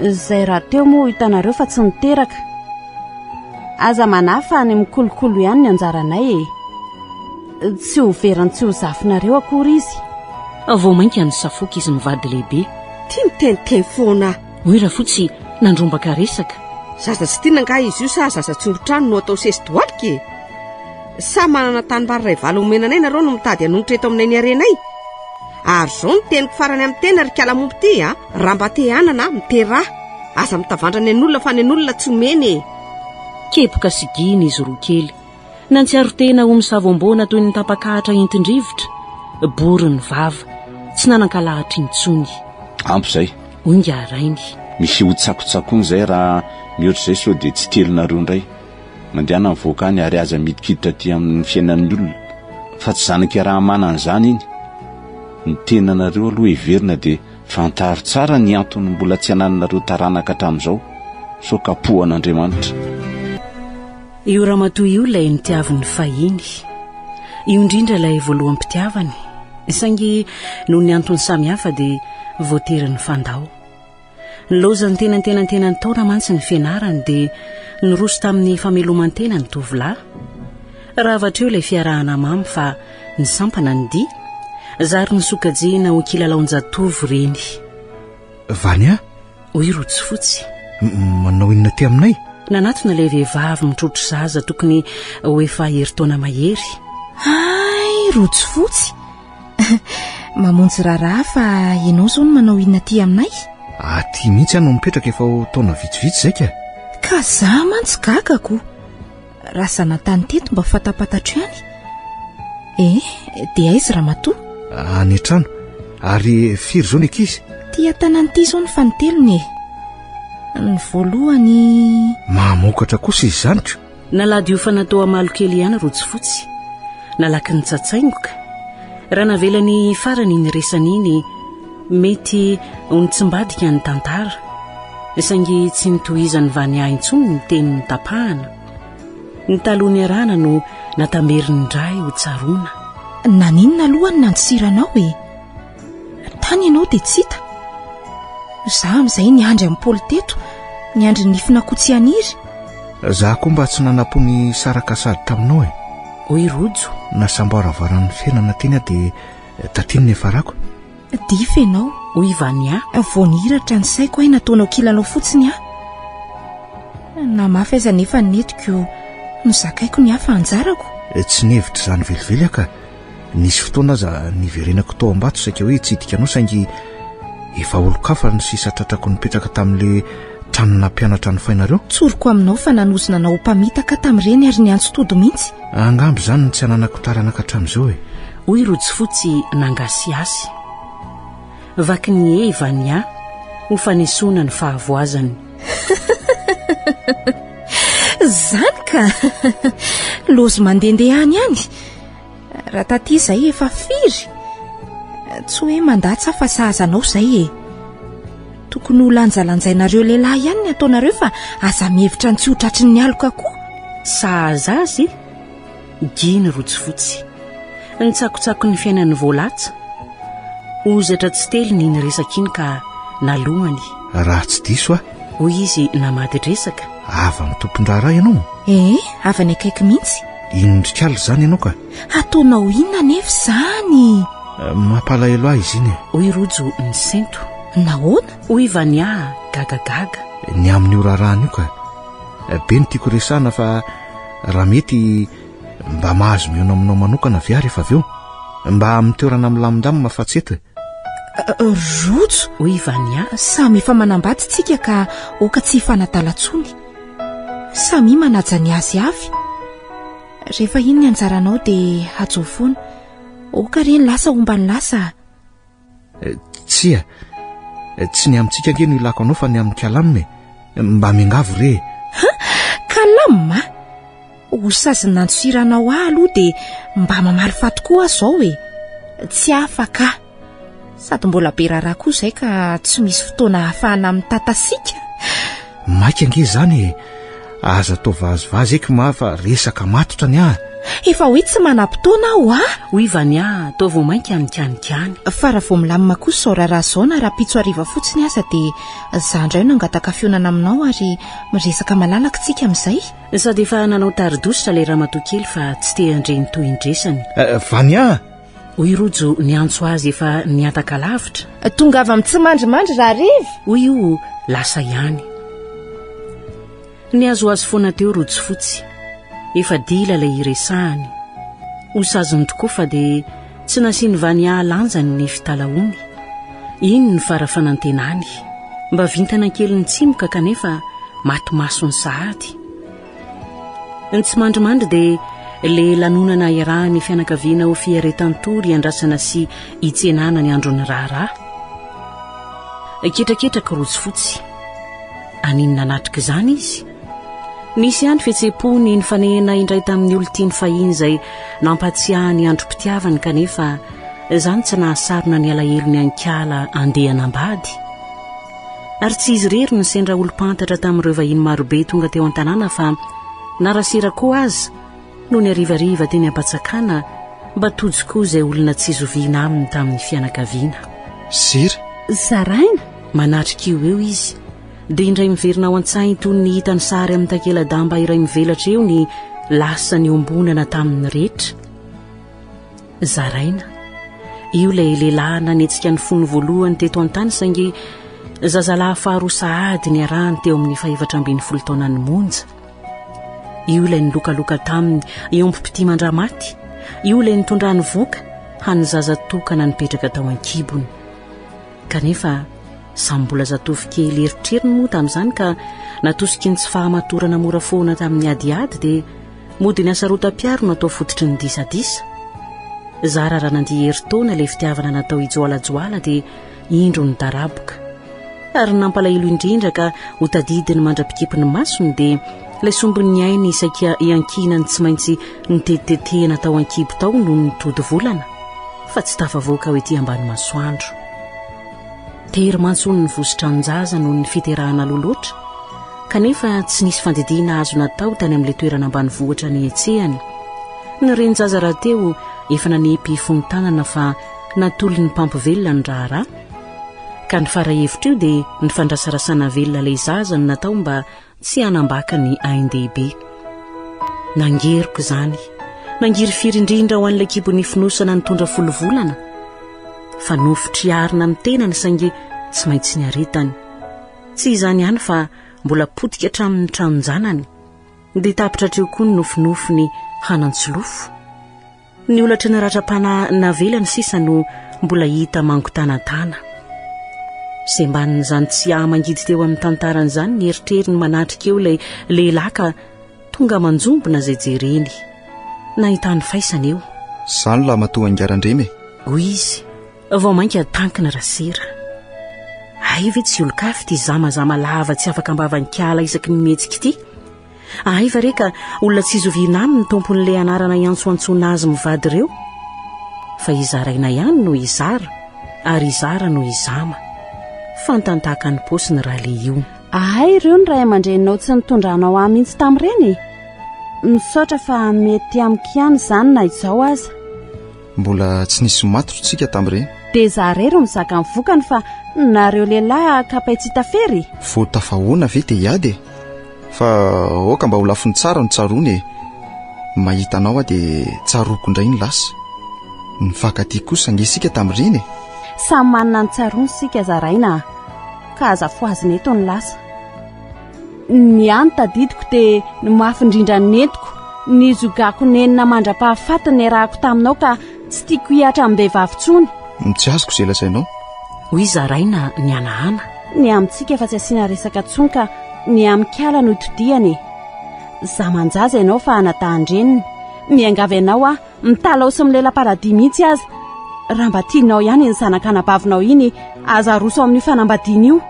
Izay rahateo moa hitanareo fa tsy niteraka. Aza manahy fa any mikolokolo ihany ny anjaranay e! Tsy ho verany tsy ho zafinareo akory izy. Vao mainka nisafoaka izy mivady lehibe. Tia miteniteny foana. Hoy Rafotsy nandrombaka resaka. Zaza tsy tiana angaha izy io sa zaza tsy orin-trano no atao sesi-dohalika e? Sa manana tanimbary iray vala omena anay nareo no mitady hanonitra eto aminay ny harenay? Ary izao no teniko farany amin'ny tena ry kalamompo ty a! Raha mba te hanana, miteraha. Aza mitavandra ny an'olona fa ny an'olona tsy omena e! Kepoka sy gina izy roa kely. Nantsiaro tena ho misavoamboana toy ny tapak'ahitra entin-drivotra, bory ny vava, tsy nanan-kalahatra intsony. Ampy izay. Hoy ingahy rainy. Misy ho tsakotsakoana izay raha mihoatra izay sao dia tsy telinareo indray. Mandehana mivoaka any ary aza midikiditra aty amin'ny fiainan'ny olona fa tsy zanak'i Rahamanana izany iny. Ny tenanareo aloha heverina dia Fantaro tsara ny antony mbola tsy anananareo taranaka hatramin'izao, sao kapohan'Andriamanitra. Io ramatoa io ilay nitiaviny fahiny. Io indrindra ilay voaloham-pitiavany. Saingy noho ny antony samihafa dia voatery nifandao. Nilaozan'ny tenantenantenan'ny taona mantsy ny fianarany dia niroso tamin'ny fameloman-tena ny tovolahy. Rava hatreo ilay fiarahana mamy fa nisampana ny dia. Zary nisokajihina ho kilalaon-jatovo ireny. Vania? Hoy Rotsifotsy. Manao inona aty aminay? Nanatona ilay vehivavy mitrotro zaza tokony ho efa herintaona mahery. Hay, Rotsifotsy! Mamonjy raharaha fa ianao izao no manao inona aty aminay? Aty mihitsy aho no mipetraka efa ho taona vitsivitsy izay ka. Ka za mantsy gaga ko. Raha zanatany teto mba fantapantatro ihany. Eh, dia aiza ramatoa? Any an-trano. Ary firy izao ny ankizy? Ty an-tanàna ity izao ny fanintelony e. Ny voalohany. Mahamokatra kosa izy izany ko. Nalady hofana tao amalo kely ihany Rotsifotsy. Nalaky nitsatsaingoka. Raha navelany farany iny resany iny, mety ho nitsimbadika ny tantara. Saingy tsy nitohizan'i Vania intsony ny teny notapahana. Ny taloha niarahana no natamberiny indray ho tsaroana. Naninona aloha ny nandosiranao e? Tany ianao dia tsy hita. Za amin'izay niandry amin'i Paoly teto, niandry ny nifin'akoho tsy haniry. Za koa mba tsy nanam-po ny saraka sady taminao e. Hoy Rojo. Nasamboaravaran'ny fiainana teny aho dia taty ny niafarako. Dify ianao. Hoy Vania. Vao nihiratra ny saiko ahy nataonao kilalao fotsiny aho. Na mafy aza nefa ny netiko, nozakaiko ny hafa anjarako. Tsy nihevitra izany velively aho ka. Nisy fotoana aza niverenako tao Ambato saika hoe hitsidika anao saingy efa olon-kafa no sisa tratrako nipetraka tamin'ilay trano nampianatra ny fainareo. Tsoriko aminao fa nanozona anao ho mpamitaka tamin'ireny ary niantso tody mihitsy. Angamba izany no tsy ananako taranaka hatramin'izao e. Hoy Rojofotsy nangasihasy. Vaky ny hehy Vania ho fanesoana ny fahavoazany. Zany ka! Lozy mandehandeha any ihany. Raha taty izay efa firy? Tsy hoe mandatsa fa sahaza anao izay e. Tokony ho lanjalanjainareo lehilahy ihany ny ataonareo fa aza mihevitra ny tsy ho tratry ny aloka koa. Sahaza azy? Giny rotsifotsy. Nitsakotsako ny fiainan'ny voalatsa. Hozatra tsy teliny iny resaka iny ka nalohany. Raha tsy diso aho. Hoy izy namadi-dresaka. Havan'ny tompon-draharaha ianao? Ee, havany akaiky mihitsy. Inon-drikala izany ianao ka? Hataonao inona anefa izany? Eh, mampalahelo ahy izy iny e. Hoy Rojo nisento. Nahoana? Hoy Vania gagagaga. Ny amin'io raharahana io ka. Eh, be ny tiako resahana fa raha mety mba mahazo mihaona aminao manokana ve aho rehefa avy eo? Mba amin'ny toerana milamindamina fa tsy eto e. Eh, Rojo! Hoy Vania. Samy efa manambady tsika ka oka tsy hifanadala tsony. Samia manaja ny azy avy. Rehefa iny ny anjaranao dia hajao foana. Oka re ny lasa homba ny lasa. Eh, tsia. Eh, tsy ny amintsika ange no ilako anao fa ny amin'i Kalam e. Mba miangavy re. Ha? Kalam? Ho sazy nandosiranao ahy aloha dia mba mamaly faty koa aho izao e. Tsy afaka aho. Sady mbola be raharaha koa izay ka tsy misy fotoana ahafahana mitatasika. Maika ange izany e. Aza atao vazivazy eky ma fa resaka matotra ny ahy. Efa hoe tsy manam-potoana aho a! Hoy Vania toa vao mainka nikanikany. Fa raha vao milamina kosa izao raharaha izao na rahampitso hariva fotsiny aza dia izaho indray no hangataka fihaonana aminao ary miresaka malalaka isika amin'izay. Sady efa nanao tari-dositra ilay ramatoa kely fa tsy te handre ny tohin-dresany. Eh, Vania! Hoy Rojo niantso azy efa nihataka lavitra. Tongava amin'ny tsy mandrimandry rahariva! Hoy io lasa ihany. Nihazohazo foana teo Rojo fotsy. Efa dila ilay iresahany. Ho saziny tokoa fa dia tsy nasian'i Vania lanjany ny fitalahoany. Iny ny fara fanantenany. Mba vintana kely nitsimoka kanefa maty masony sahady. Ny tsy mandrimandry dia le lanonana iarahan'ny fianakaviana ho fiaretan-tory iandrasana sy itsenana ny andron'ny raharaha. Ketraketraky rojo fotsy. Aniny nanatrika izany izy. Nisy ihany fihetseham-pony nifanehina indray tamin'ny olon-tiany fahiny izay nampatsiahy ny androm-pitiavany kanefa izany tsy nahasarona ny alahelony an-kiala andeha hanambady. Ary tsy izy irery no sendra olom-pantatra tamin'ireo vahiny marobe tonga teo an-tanàna fa na Rasera koa aza no ny harivariva teny am-patsakana mba tojo koa izay olona tsy zoviana aminy tamin'ny fianakaviana. Sira. Zaraina? Manatrika io eo izy dia indray miverina ao an-tsainy toy ny hitany sary amin'ny takela-damba iray mivelatra eo ny lasa niombonana tamin'ny rehetra. Zaraina. Io ilay lehilahy nanetsika ny fony voalohany teto an-tany saingy zazalahy faharoa sahady niarahany teo amin'ny fahefatra ambin'ny folo taonany monja. Io ilay nilokaloka taminy iombom-pitia mandramaty. Io ilay nitondrany voka hany zaza tokana nipetraka tao an-kibony. Kanefa samy mbola zatovo kely eritreriny moa tamin'izany ka natosiky ny tsy fahamatorana mora foana tamin'ny adiady dia mody ny hasarotam-piaro no atao fototry ny disadisa. Zara raha nandia herintaona ilay fitiavana natao hijoalajoala dia indro nidaraboka. Ary ny nampalahelo indrindra ka ho tadidiny mandra-pikipy ny masony dia ilay sombin'ny ainy isaika iankinany tsy maintsy nitetitetehina tao an-kibo tao noho ny tody volana fa tsy tafavoaka ho ety ambany masoandro. Tery mantsy hono ny vositran-jaza noho ny fiterahana aloha loatra. Kanefa tsy nisy fandidiana azo natao tany amin'ilay toerana ambanivohitra nihetsehany. Ny renin-jaza rahateo efa nanipy fonon-tanana fa natolony ny mpampivelona ny raharaha. Ka ny fara hevitra io dia ny fandrasarasana velona ilay zaza no natao mba tsy hanambaka ny ain-dehibe. Nangeriko izany. Nangirifiry indrindra ho an'ilay kibo nifonosana nitondra folovolana. Fa nofo triarina amin'ny tenany saingy tsy maintsy niaretany. Tsy izany ihany fa mbola potika hatramin'ny tranon-janany. Dia tapitra hatreo koa ny nofinofiny hanan-tsolofo. Ny holatry ny ratram-panahy navelany sisa no mbola hita mangotanatana. Sembanin'izany tsy aha-mangidy teo amin'ny tantarany izany ny eritreriny manatrika eo ilay lehilahy ka tonga manjombona izay jereny. Nahitany faisana eo. Izany lahimatoa Angaran-dremy e! Hoy izy, vao mainka tankina Rasera. Hay ve tsy olon-kafa ity zamazama lava tsy afaka am-bavan-kiala isaky ny mihetsika ity? Hay va re ka olona tsy zoviana aminy ny tompon'ilay anarana iantsoantsoana azy mivady ireo? Fa izaraina ihany no hizara ary hizara no hizama. Fantany tahaka ny paosiny Raleigh io. Hay ireo ny ray aman-dreninao tsy nitondra anao ahy mihitsy tamin'ireny e! Misaotra fa mety amiko ihany izany na izao aza. Mbola tsy nisy matotra tsika tamin'ireny. Dia za irery mizaka ny vokany fa nareo lehilahy kapay tsy hita fery e! Vao tafahoana ve dia hiady e? Fa aoka mba ho lafiny tsara no tsaroana e! Mahita anao aho dia tsaroako indray ny lasa. Nifankatia kosa ange isika tamin'ireny e! Samy manana ny tsaroany isika zaraina a! Ka aza fohazina eto ny lasa. Ny ahy ny tadidiko dia ny mafy indrindra nentiko, ny zogako nenina mandra-pahafaty niarahako taminao ka tsy tiako hihatra amim-behivavy intsony. Tsy azoko izay lazainao. Hoy Zaraina nihanahana. Ny amintsika fa tsy asiana resaka intsony ka ny amin'ikala no itodihana e. Zaman-jaza ianao fa anadahan-dreniny. Miangavy anao aho, mitalaho sy milela-paladia mihitsy aza. Raha mba tianao ihany iny zanak'anabavinao iny, aza aroso amin'io fanambadiana io.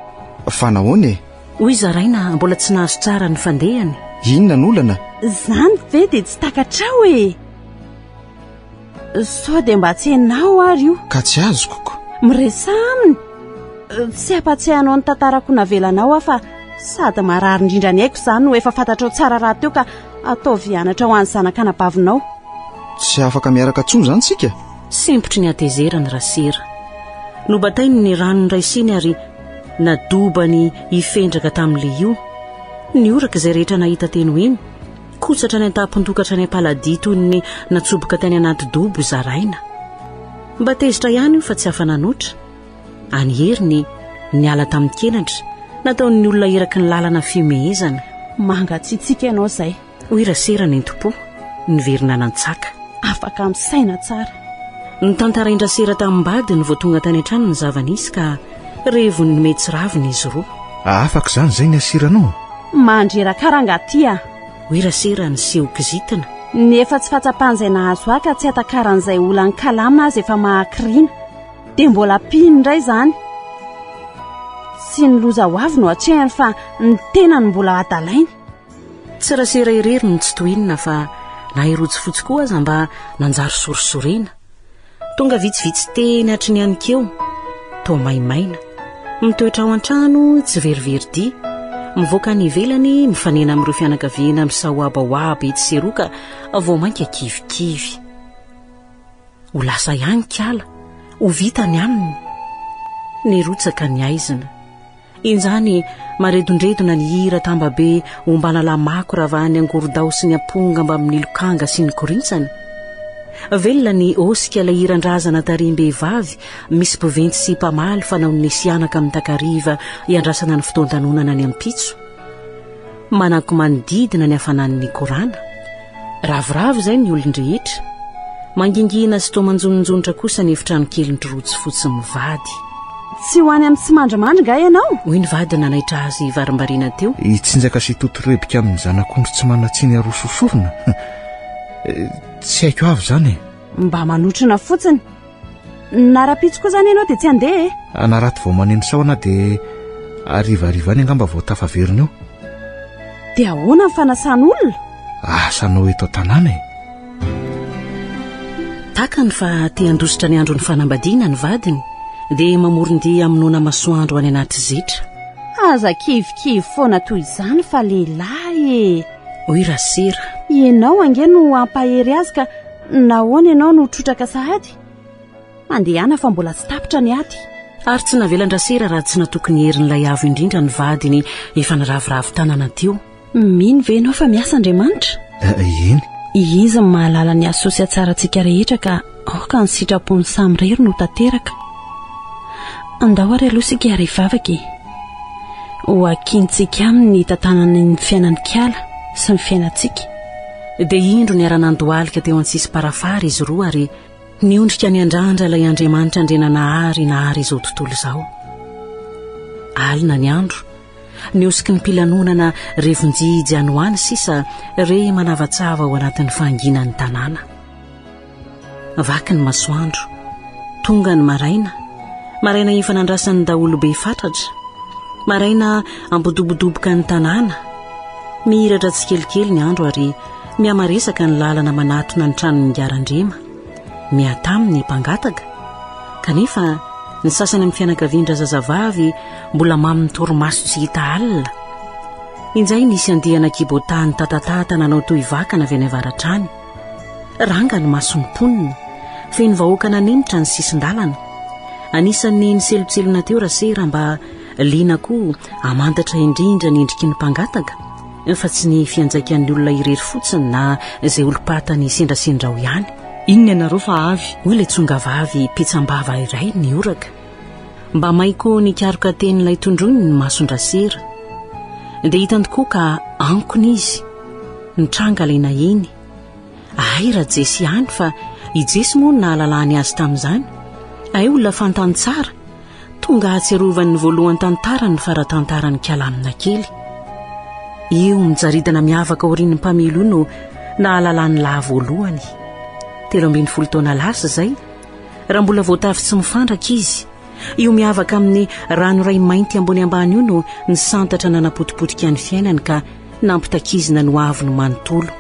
Fa nahoana e? Hoy Zaraina mbola tsy nahazo tsara ny fandehany. Inona no olana? Izany ve dia tsy takatrao e? Sao dia mba tsy ianao ary io? Ka tsy azoko ko. Miresaha aminy. Tsy hampatsiahy anao ny tantarako navelanao aho fa sady marary indrindra ny aiko izany no efa fantatrao tsara rahateo ka ataovy hianatra ho an'ny zanak'anabavinao. Tsy afaka miaraka intsony izany isika? Sempotry ny hatezerany Rasera. Nobatainy ny rano niraisiny ary nadobany hifendraka tamin'ilay io. Nihoraka izay rehetra nahita teny ho eny. Kotsatra any an-tampon-doha ka hatrany am-paladia toy ny natsoboka tany anaty dobo zaraina. Mba tezitra ihany io fa tsy afa-nanoatra. Any heriny, niala tamin-kenatra, nataon'ny olona eraky ny lalana fihomehezana. Mangatsiatsiaka ianao izay. Hoy Rasera nentim-po, niverina nantsaka. Afaka misaina tsara. Notantarain-dRasera tamim-badiny vao tonga tany an-trano ny zava-nisy ka revon'ny mety ravina izy roa. Afaka izany izay ny asiranao? Mandreraka rangahy ty a! Hoy Rasera niseho kizitina. Ny efa tsy fahatsapan'izay nahazo ahy ka tsy hatakaran'izay olan'ny kalama aza efa mahakiriana. Dia mbola ampiany indray izany. Tsy ny loza ho avy no atrehany fa ny tenany mbola adalainy. Tsy Rasera irery no tsy tohinina fa na i Rojo Fotsy koa aza mba nanjary sorisorena. Tonga vitsivitsy teny hatry ny aninkeo, toa maimaina. Mitoetra ao an-trano, tsy verivery dia. Mivoaka any ivelany, mifanena amin'ireo fianakaviana misahoabahoaba etsy sy eroa ka vao mainka kivikivy. Ho lasa ihany kala, ho vita ny aminy. Nirotsaka ny haizina. Injany maredondredona ny hira tambabe ombana lamako ravahan'ny angorodao sy ny amponga mbamin'ny lokanga sy ny korintsana. Velona ny osika ilay hiran-drazana tarihim-behivavy misy mpiventy sy mpamaly fanaon'ny sianaka amin'ny takariva iandrasana ny fotoan-danonana ny ampitso. Manako manodidina ny hafanan'ny korana. Ravoravo izay ny olon-drehetra. Mangingina sy toa manjoninjonitra kosa ny efitrano kelin-dry Rojo Fotsy mivady. Tsy ho any amin'ny tsimandrimandry nga ianao? Hoy ny vady nanaitra azy varimbariana teo. Hitsinjaka sy hitotorebika amin'ny zanak'ondry tsy manan-tsiny aroso sorona? Tsy haiko avy izany e. Mba manotrona fotsiny. Na rahampitso koa izany ianao dia tsy handeha e. Anarato vao maneno sahona dia harivariva any angamba vao tafaverina eo. Dia ahoana ny fanasan'olona? Asanao eto an-tanàna e. Takany fa te handositra ny andron'ny fanambadiana ny vadiny dia mamoron-dia hamonoana masoandro any anaty zetra. Aza kivikivy foana toy izany fa lehilahy e! Hoy Rasera. Ianao ange no hampahery azy ka nahoana ianao no trotraka sahady? Mandehana fa mbola tsy tapitra ny ady. Ary tsy navelan-dRasera raha tsy natoky ny herin'ilay Avo Indrindra ny vadiny efa niraviravy tanana teo. Mino ve ianao fa miasa Andriamanitra? Eh, eny. Izy no mahalala ny hasoa sy hatsarantsika rehetra ka aoka ny sitrapony samirery no tanteraka. Andao ary aloha isika hiara-hivavaka e. Ho akintsika aminy ny hitantanany ny fiainan'i Kala sy ny fiainantsika. Dia indro niara-nandohalika teo an-tsisim-parafara izy roa ary niondrika niandrandra ilay Andriamanitra Andriananahary nahary izao tontolo izao. Alina ny andro. Ny hosiky ny mpilanonana revon-jijy any ho any sisa re manavatsava ao anatin'ny fahanginan'ny tanàna. Vaky ny masoandro. Tonga ny maraina. Maraina efa nandrasan'ny daholobe fatratra. Maraina ampidobodoboka ny tanàna. Mihiratra tsikelikely ny andro ary mihamaresaka ny lalana manatona ny tranon'i Ngarandrema. Mihatamy ny mpangataka. Kanefa ny sasany amin'ny fianakavian-drazazavavy mbola mamin'ny torimaso tsy hita alina. Injay nisy andiana kibotany tatatata nanao toy vakana avy any avaratra any. Ranga ny mason'ny mponina. Feno vahoaka nanemitra ny sisin-dalana. Anisan'ny niselotselona teo Rasera mba liana koa hamantatra indrindra ny endriky ny mpangataka fa tsy ny fianjaikan'ny olona irery fotsiny na izay olom-patany sendrasendra ao ihany. Inona ianareo fa avy? Hoy ilay tsongavavy pitsam-bava iray nihoraka. Mba maiko nikaroka tenin'ilay tondroiny ny mason-dRasera. Dia hitany tokoa ka ankona izy. Nitranga ilay nahiny. Hay Rajesy ihany fa i Jesy moa no nahalalany azy tamin'izany. Hay olona fantany tsara. Tonga hahatsiarovany ny voalohan-tantarany ny fara-tantaran'i Kalamina kely. Io mijaridana miavaka aorian'ny mpamily io no nahalalany lahy voalohany. 13 taona lasa izay, raha mbola voatavy tsy mifandraka izy. Io miavaka amin'ny rano iray mainty ambony ambany io no nisantatra nanapotipotika ny fiainany ka nampitakizina ny hoaviny manontolo.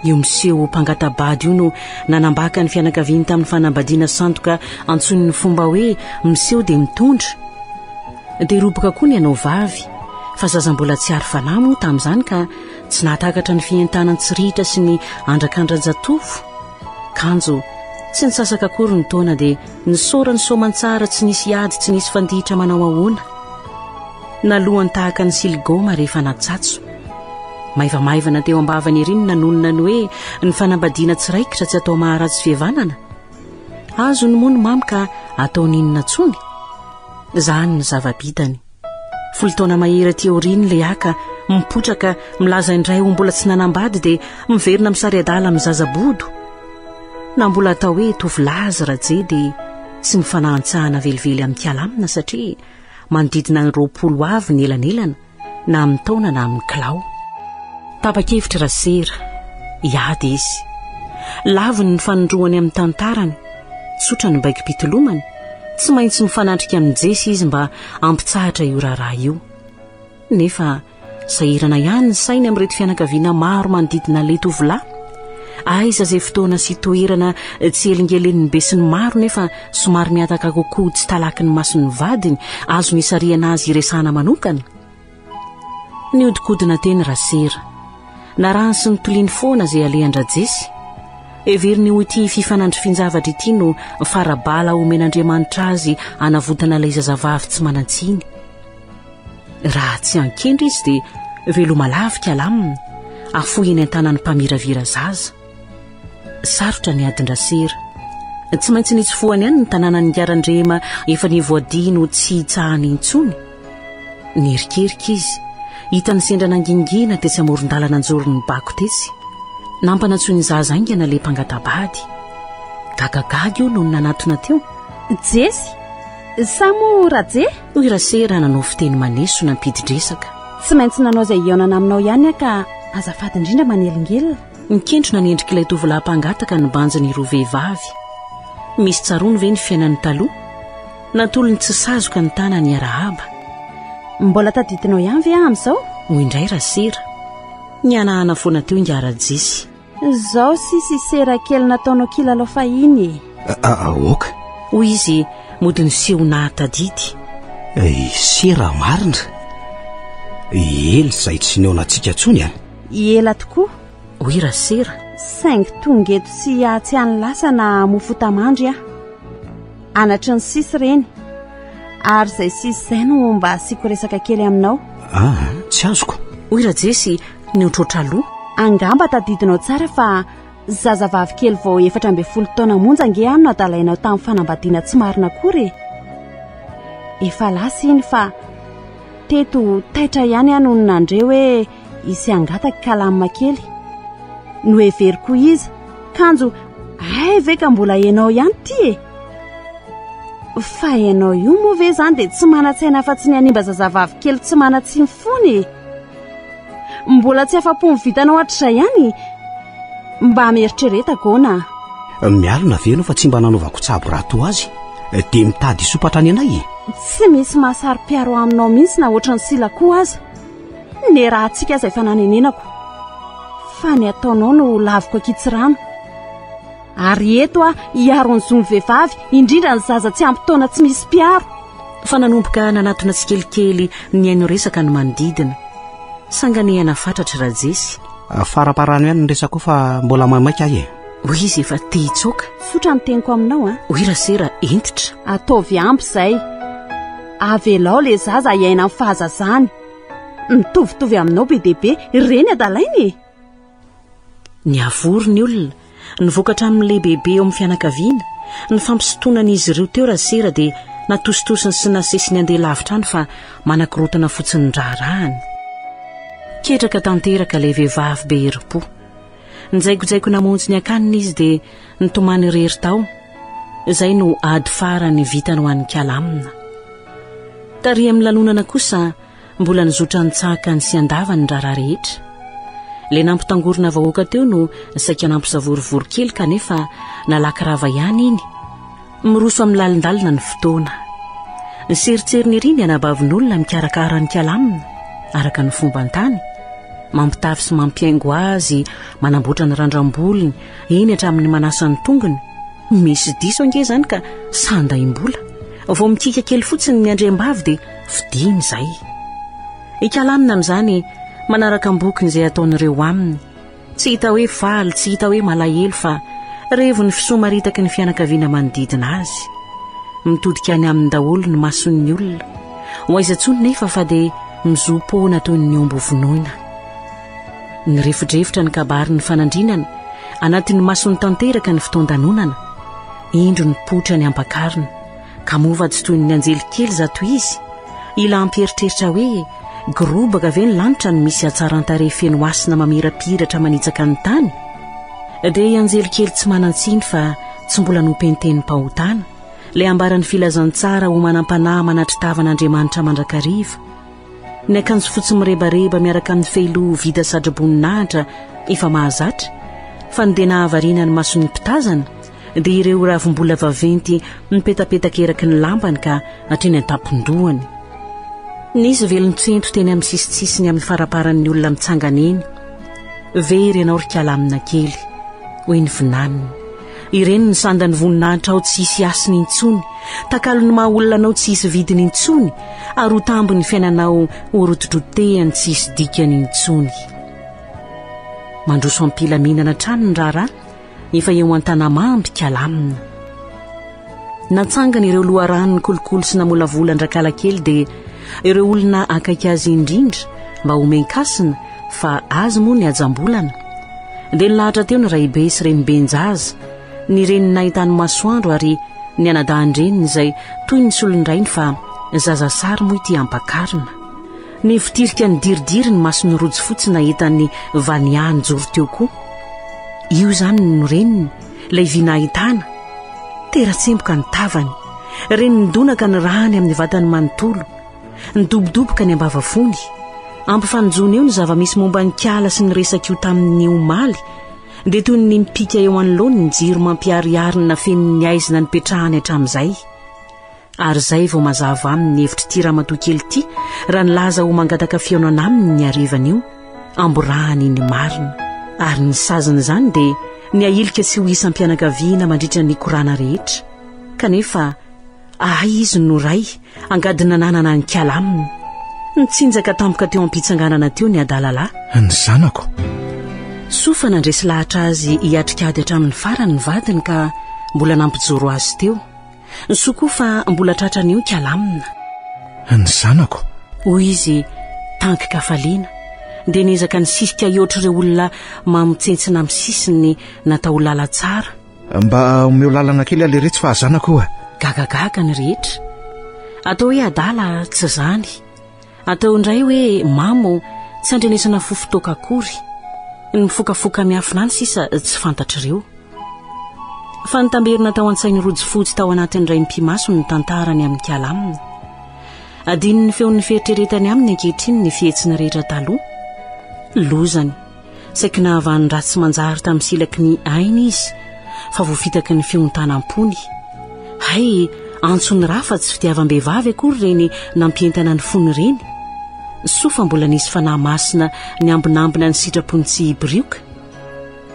Io miseho ho mpangata-bady io no nanambaka ny fianakaviany tamin'ny fanambadiana sandoka antsoin'ny fomba hoe miseho dia mitondra. Dia roboka koa ny anao vavy, fa zaza mbola tsy ary fanahy moa tamin'izany ka tsy nahatakatra ny fientanan-tsirihitra sy ny andrakandran-jatovo. Kanjo, tsy nisasaka akory ny taona dia nisaora ny soamantsara tsy nisy ady tsy nisy fandihitra manao ahoana. Nalohany tahaka ny siligoma rehefa natsatso. Maivamaivana teo am-bavany ery ny nanonona ny hoe ny fanambadiana tsy raikitra tsy atao maharatsy fihavanana. Azony moa ny mamy ka ataony inona intsony? Izany ny zava-bitany. Folo taona mahery aty aoriana ilay haka mipotraka milaza indray ho mbola tsy nanambady dia miverina misary adala amin'ny zaza bodo. Na mbola atao hoe tovolahy aza Raje dia tsy mifanahantsahana velively amin'ny kalamina satria manodidina ny 20 avy ny elanelana na amin'ny taona na amin'ny kilao. Tapa-kevitra Rasera, hiady izy. Laviny ny fanindroany amin'ny tantarany, tsotra ny baikom-pitolomany, tsy maintsy mifanatrika amin'i Jesy izy mba hampitsahatra io raharaha io. Nefa sahirana ihany ny sainy amin'ireto fianakaviana maro manodidina ilay tovolahy. Aiza izay fotoana sy toerana tsy helingelenin'ny besinimaro nefa somary mihataka kokoa tsy talaky ny mason'ny vadiny azony isarihana azy hiresahana manokana? Nihodinkodina teny Rasera. Narahany sy nitoliany foana izay alehan-dRajesy. Heveriny ho ity fifanandrifian-javatra ity no fara-bala omen'Andriamanitra azy hanavotana ilay zazavavy tsy manan-tsiny. Raha tsy an-kendry izy dia veloma lavitra alamina, afoy eny an-tanan'ny mpamiravira zaza. Sarotra ny adin-dRasera. Tsy maintsy nitsofohany ihany ny tanànan'i Ngarandrema efa nivoadiany ho tsy hitsahany intsony. Nierikerika izy. Hitany sendra nangingina tetsy amoron-dalana anjoron'ny bako tetsy. Nampanantsoin'ny zaza haingana ilay mpangata-bady. Gagagaga io nony nanatona teo. Jesy! Sa moa Raje? Hoy Rasera nanao fiteny maneso nampidi-dresaka. Tsy maintsy nanao izay hihaonana aminao ihany aho ka azafady indrindra manelingelina. Nikentrona ny endrik'ilay tovolahy mpangataka nibanjina ireo vehivavy. Misy tsaroany ve ny fiainany taloha? Natolony tsy sazoka ny tanany hiarahaba. Mbola tadidinao ihany ve aho amin'izao? Hoy indray Rasera. Nihanahana foana teo ingahy Rajesy. Zao sisa i sera kely nataonao kilalao fahiny e. Aoka. Hoy izy mody niseho nahatadidy. I sera marina. Ela izay tsy nihaonantsika intsony a! Ela tokoa. Hoy Rasera. Saingy tonga eto tsy atsy any lasa na mofotamandry aho. Anatry ny sisa ireny. Ary izay sisa izay no mba asiako resaka kely aminao. Ah, tsy azoko. Hoy Rajesy nihotroatra loha. Angamba tadidinao tsara fa zazavavy kely vao 14 taona monja ange aho no nadalainao tamin'ny fanambadiana tsy marina akory e. Efa lasa iny fa teto taitra ihany aho nony nandre hoe hisy hangataka kalamina kely. Noheveriko iza, kanjo hay ve ka mbola ianao ihany ity e! Fa ianao io moa ve izany dia tsy manan-tsaina afa-tsy ny hanimba zazavavy kely tsy manan-tsiny foana e! Mbola tsy afa-po ny vitanao hatrizay ihany? Mba mieritrereta Gona a! Mialona ve ianao fa tsy mba nanaovako tsabo raha toa azy? Dia mitady hisompatra ny anay e! Tsy misy mahasaro-piaro aminao mihitsy na ohatran'ny sila koa aza. Ny rahantsika aza efa nanenenako. Fa ny ataonao no laviko ankitsirano. Ary eto aho hiaro ny zon'ny vehivavy, indrindra ny zaza tsy ampy taona tsy misy mpiaro. Fa nanomboka nanatona tsikelikely nihaino resaka ny manodidina. Sanganehana fatratra Rajesy. Faramparano ihany ny resako fa mbola maimaika aho e. Hoy izy efa te hitsoaka. Tsotra ny teniko aminao a. Hoy Rasera hentitra. Ataovy ampy izay. Avelao le zaza hiaina ny fahazazany. Mitovitovy aminao be dia be ireny adalaina e. Niavory ny olona, nivoaka hatramin'ny lehibebe eo amin'ny fianakaviana. Ny fampisintonan'izy ireo teo Rasera dia natositosiny sy nasesiny handeha lavitra any fa manakorontana fotsiny ny raharahany. Ketraka tanteraka ilay vehivavy be herim-po. Nijaikojaiko namonjy ny akaniny izy dia nitomany irery tao. Izay no ady farany vitany ho an'i Kalamina. Tary amin'ny lanonana kosa mbola nizotra nitsakany sy andavany ny raharaha rehetra. Ilay nampitangorona vahoaka teo no saika nampisavorovoro kely kanefa nalaky rava ihany iny. Miroso amin'ny lalindalina ny fotoana. Niseritseriny ery ny anabavin'olona mikarakara an'i Kalamina, araka ny fomban-tany. Mampitafy sy mampihaingo azy, manamboatra ny randram-bolony, eny hatramin'ny manasa ny tongony. Misy diso ange izany ka sandahim-bola. Vao mikiaka kely fotsiny ny andriambavy dia fidiny izay. I Kalamina amin'izany manaraka am-bokony izay ataon'ireo aminy. Tsy hita hoe faly, tsy hita hoe malahelo fa revo ny fisomaritaky ny fianakaviana manodidina azy. Mitodika any aminy daholo ny mason'ny olona. Ho aiza intsony nefa fa dia mizoa-poana toy ny omby hovonoina. Nirefodrefotra ny kabarin'ny fanandrinana, anatin'ny masony tanteraka ny fotoan-danonana. Indro nipoitra ny ampakarina. Ka moa va tsy toy ny anjely kely zato izy? Hila hampieritreritra hoe, Gorobaka ve ny lanitra no misy hatsaran-tarehy feno hasina mamirapiratra manitsaka ny tany? Dia i anjely kely tsy manan-tsiny fa tsy mbola nopentenim-pahotana, ilay ambaran'ny filazantsara ho manam-panahy manatri-tavan'Andriamanitra mandrakariva. Ny akanjo fotsy mirebareba miaraka amin'ny fehiloha vita satroboninahitra efa mahazatra, fa ny dia nahavariana ny mason'ny mpitazana dia ireo ravim-bola vaventy mipetapetaka eraky ny lambany ka hatreny an-tampon-dohany. Nisy velon-tsento teny amin'ny sisintsisiny amin'ny faramparan'ny olona mitsangana eny. Very ianao ry kalamina kely, hoy ny vinaniny. Ireny ny sandan'ny voninahitrao tsy hisy hasiny intsony, takalon'ny maha olona anao tsy hisy vidiny intsony, ary ho tambin'ny fiainanao ho rotidrotehany tsy hisy dikany intsony. Mandroso am-pilaminana hatrany ny raharaha, efa eo an-tanamamby kalamina. Natsangana ireo loharano nikolokolo sy namolavola an-dRakalakely dia ireo olona akaiky azy indrindra mba homen-kasina fa azy moa ny hajambolana. Dia nilahatra teo ny raibe sy reniben-jaza, ny reny nahitany masoandro ary ny anadahin-dreniny izay toy ny solon-drainy fa zazasary moa ity ampakarina. Nivotirika nidiridiry ny mason'i Rojo fotsy nahita an'i Vania nijoro teo koa. Io izany no reniny, ilay vy nahitana. Tera-tsemboka ny tavany. Reny nidonaka ny rany amin'ny vatany manontolo. Nidobodoboka ny ambavafony. Ampifanonjoana eo ny zava-misy momba ny kiala sy ny resaka io tamin'ny omaly, dia toy ny mipika eo anoloany ny jiro mampiharihary ny nafenin'ny haizina nipetrahany hatramin'izay. Ary izay vao mazava aminy ny hevitr'ity ramatoa kely ity raha nilaza ho mangataka fihaonana aminy ny harivan'io, amborahany ny marina. Ary ny sazin'izany dia ny ahilika tsy ho isam-pianakaviana mandritra ny korana rehetra. Kanefa ahay izy no ray angady nananana ny kiala aminy. Nitsinjaka tampoka teo am-pitsanganana teo ny adalalahy. Ny zanako. Soa fa nandresy lahatra azy hiatrika ady hatramin'ny farany ny vadiny ka mbola nampijoro azy teo. Soa koa fa mbola tratran'io kalamina. Ny zanako. Hoy izy tankin-kafaliana, dia niezaka nisisika hihoatr'ireo olona mamotsentsina amin'ny sisiny natao ho lalantsara. Mba omeo lalana kely aho leretsy fa zanako io a! Gagagaga ny rehetra. Atao hoe adala tsy izany. Atao indray hoe mamo tsy andrenesana fofon-toaka akory. Ny mifokafoka miafina any sisa tsy fantatr'ireo. Fa nitamberina tao an-tsain'i Rojo Fotsy tao anatin'ny raim-pimaso ny tantara ny amin'i Kalamina. Adinon'ny feon'ny fieritreretany aminy ankehitriny ny fihetsiny rehetra taloha. Lozany. Saiky nahavany ratsy manjary tamin'ny silaky ny ainy izy fa voafitaky ny fihontanam-pony. Hay, antson'ny ra fa tsy fitiavam-behivavy akory ireny nampientana ny fony ireny. Soa fa mbola nisy fanahy masina niambinambina ny sitrapony tsy hibirioka.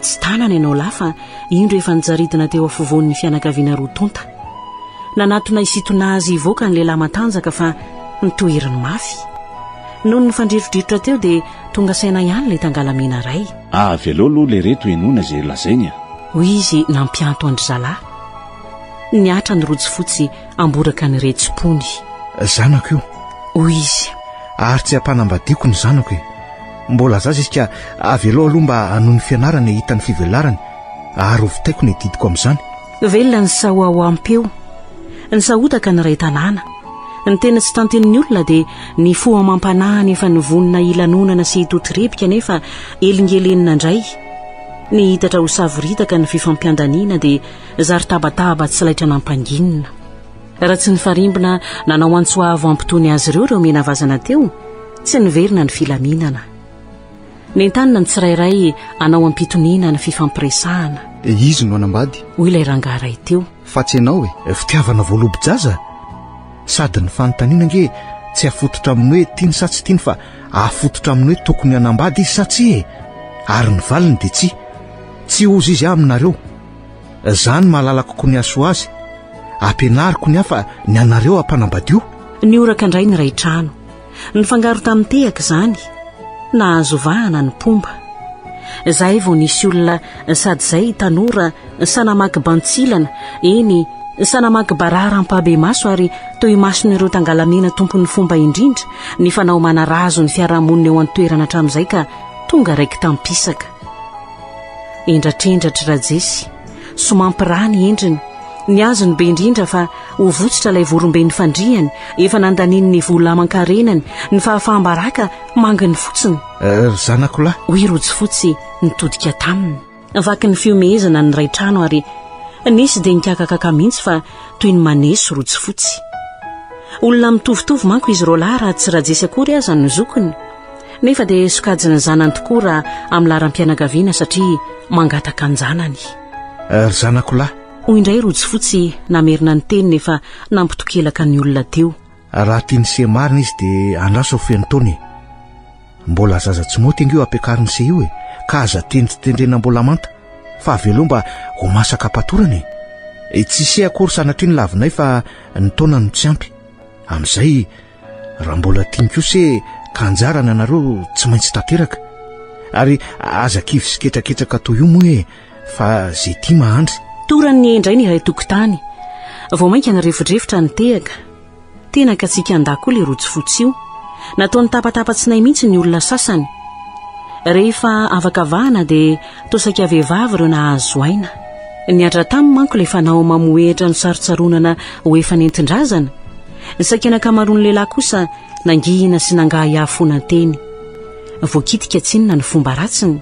Tsy tanana ianao lahy fa indro efa nijaridina teo afovoan'ny fianakaviana roa tonta. Nanatona hisintona azy hivoaka ny lehilahy matanjaka fa nitoheriny mafy. Nony nifandrirodrirotra teo dia tonga saina ihany ilay tangalamena ray. Avelao aloha lereto henoina izay lazainy a! Hoy izy nampianto an-dry zalahy. Nihatra ny rojo fotsy hamboraka ny retsi-pony. Zanako io. Hoy izy. Ary tsy hampanambadiako ny zanako e! Mbola zaza izy ka avelao aloha mba hanohy ny fianarany hahita ny fivelarany ary ho vitaiko ny adidiko amin'izany. Velona ny sahoahoam-peo. Nisahotaka ny iray tanàna. Ny tena tsy tantin'ny olona dia ny fo amam-panahiny efa nivonona hilanonana sy hitotorebika nefa elingelenina indray. Nihitatra ho savoritaka ny fifampiandaniana dia zary tabataba tsy laitra nampanginina. Raha tsy nifarimbona nanao antso avo hampitony azy ireo ireo menavazana teo, tsy niverina ny filaminana. Nentanina ny tsirairay hanao am-pitoniana ny fifampiresahana. Izy no hanambady. Hoy ilay rangahy iray teo. Fa tsy ianao e. Fitiavana voalobo-jaza? Sady ny fanontaniana ange tsy afototra amin'ny hoe tiany sa tsy tiany fa afototra amin'ny hoe tokony hanambady izy sa tsia e! Ary ny valiny dia tsia. Tsy hozy izy aminareo. Za no mahalala kokoa ny hahasoa azy. Ampianariko ny ahy fa ny anareo ampanambadio. Nihoraka indray ny iray trano. Nifangaro tamin'ny tehaka izany. Nahazo vahana ny mpomba. Izay vao nisy olona sady izay tanora sa namaky bantsilana, eny, sa namaky barara ampahibemaso ary teo imason'ireo tangalamena tompon'ny fomba indrindra ny fanao manarazo ny fiarahamonina eo an-toerana hatramin'izay ka tonga raiki-tampisaka. Hendratrendratra Rajesy, somampiraha ny endriny, ny azy no be indrindra fa ho votsotra ilay vorombe nifandrihany, efa nandaniany ny vola aman-karenany, ny fahafaham-baraka manginy fotsiny. Eh, ry zanako lahy. Hoy Rojifotsy nitodika taminy. Vaky ny fihomehezana ny iray trano ary nisy dia nikakakaka mihitsy fa toy ny maneso Rojifotsy. Olona mitovitovy manko izy roalahy raha tsy Rajesy akory aza no zokiny. Nefa dia sokajin'ny zanany tokoa raha amin'ny laharam-pianakaviana satria mangataka an-janany. Ry zanako lahy. Hoy indray Rojifotsy namerina ny teniny efa nampitokelaka ny olona teo. Raha tian'i se marina izy dia andraso ho feno taona e. Mbola zaza tsy maoty ange io ampiakarin'i se io e, ka aza tendritendrena mbola manta fa avelao mba ho masaka am-patorana e. E, tsy se akory sanatria ny lavinay fa ny taona no tsy ampy. Amin'izay Raha mbola tiany kosa e ka anjarany anareo tsy maintsy tanteraka. Ary aza kivy sy ketraketraka toy io moa e fa ze tia mahandry. Toran'ny indray ny iray tokotany. Vao mainka nirefodrefotra ny tehaka. Tena katsikan-dahy koa le rojo fotsy io. Nataony tapatapa-tsinay mihitsy ny olona sasany. Rehefa avakavahana dia toa saika vehivavy ireo nahazo aina. Nihatra taminy manko ilay fanao mamohehitra nosarontsaronana ho efa nentin-drazana. Saika ny ankamaroan'ny lehilahy kosa nangihina sy nangahiahy foana teny. Voakitika tsinona ny fomba ratsiny.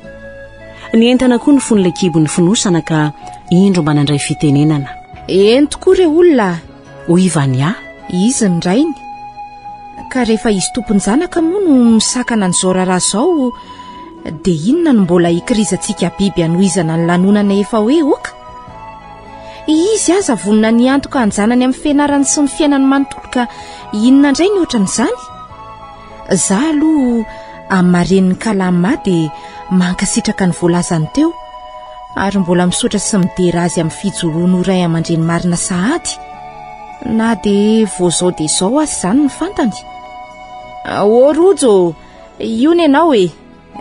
Nientana koa ny fon'ilay kibon'ny fonosana ka indro mba nandray fitenenana. Eny tokoa re olona a! Hoy i Vania. Izy ny rainy. Ka rehefa izy tompon-janaka moa no misakana an'izao raharaha izao dia inona no mbola hikirizantsika biby hanohizana ny lanonana efa hoe oka? Izy aza vonona ny hiantoka an-janany amin'ny fianarany sy ny fiainany manontolo ka inona indray ny ohatran'izany? Za aloha amin'ny maha-renin'i Kalama dia mankasitraka ny voalazany teo ary mbola misaotra sy midera azy amin'ny fijoroany ho ray aman-dreny marina sahady na dia vao izao dia izao aza izany ny fantany. Ô Rojo ô, io ny anao e!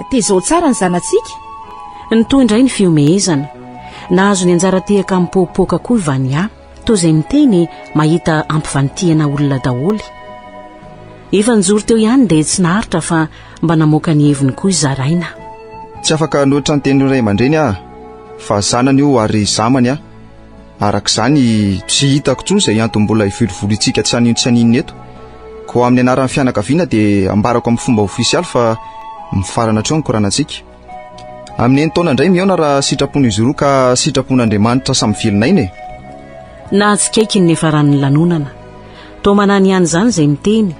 Tezao tsara ny zanatsika. Nitohy indray ny fihomehezana. Nahazo ny anjara tehaka mipoapoaka koa i Vania. Toa izay miteny mahita ampivanitihana olona daholo. Efa nijoro teo ihany dia tsy naharitra fa mba namoaka ny heviny koa i Zaraina. Tsy afaka hanohitra ny tenin'ny ray aman-dreny aho fa zanany io ary zamany aho. Araka izany, tsy hitako intsony izay antony mbola hivolovolointsika tsy haninona tsy haninona eto. Koa amin'ny anaran'ny fianakaviana dia ambarako amin'ny fomba ofisialy fa mifarana hatreo ny koranantsika. Amin'ny enin-taona indray mihaona raha sitrapon'izy roa ka sitrapon'Andriamanitra samy velona aina e. Nahatsikaiky ny niafaran'ny lanonana. Toa manany ihany izany izay miteny.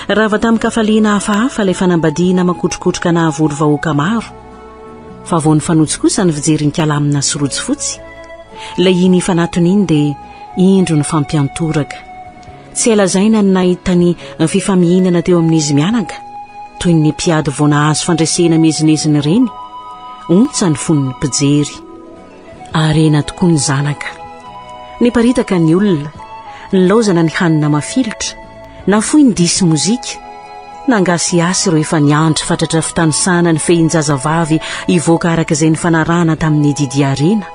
Rava tamin-kafaliana hafahafa ilay fanambadiana makotrokotroka nahavory vahoaka maro. Fa vao nifanojo kosa ny fijerin'Ikalamina sy Rojofotsy, ilay iny hifanatona iny dia indro nifampiantoraka. Tsy hay lazaina ny nahitany ny fifamihinana teo amin'izy mianaka, toy ny mpiady vao nahazo fandresena miezinezina ireny. Ontsa ny fon'ny mpijery. Harena tokoa ny zanaka. Niparitaka ny olona, nilaozana ny hanina mafilotra, nafoy ny dihy sy mozika, nangasihasy ireo efa niandry fatratra fitanisana ny fehin-jazavavy hivoaka araka izay nifanarahana tamin'ny didy harena.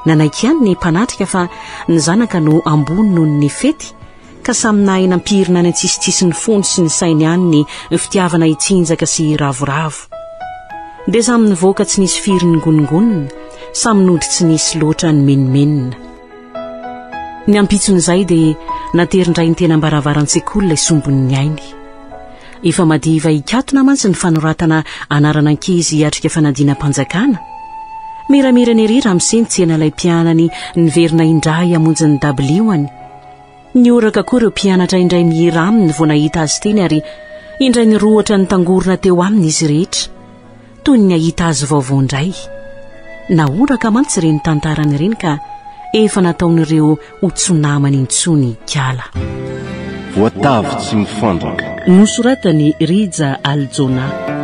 Nanaiky ihany ny mpanatrika fa ny zanaka no ambony noho ny fety ka samy nahay nampirina any an-tsisintsisin'ny fony sy ny sainy any ny fitiavana hitsinjaka sy hiravoravo. Dia samy nivoaka tsy nisy firy ningonongonona, samy nody tsy nisy loatra nimenomenona. Ny ampitson'izay dia naterin-drainy teny am-baravaran-tsekoly ilay sombin'ny ainy. Efa madiva hikatona mantsy ny fanoratana anarana ankizy hiatrika fanadinam-panjakana. Miramirana ery ramose nitsena ilay mpianany niverina indray hamonjy ny dabilioany. Nihoraka koa ireo mpianatra indray mihira aminy vao nahita azy teny ary indray nirohotra nitangorona teo aminy izy rehetra, toy ny nahita azy vaovao indray. Nahoraka mantsy ireny tantarany ireny ka efa nataon'ireo ho tsy namany intsony ikala. Voatavo tsy mifandraka. Nosoratan'i Rija Aljona.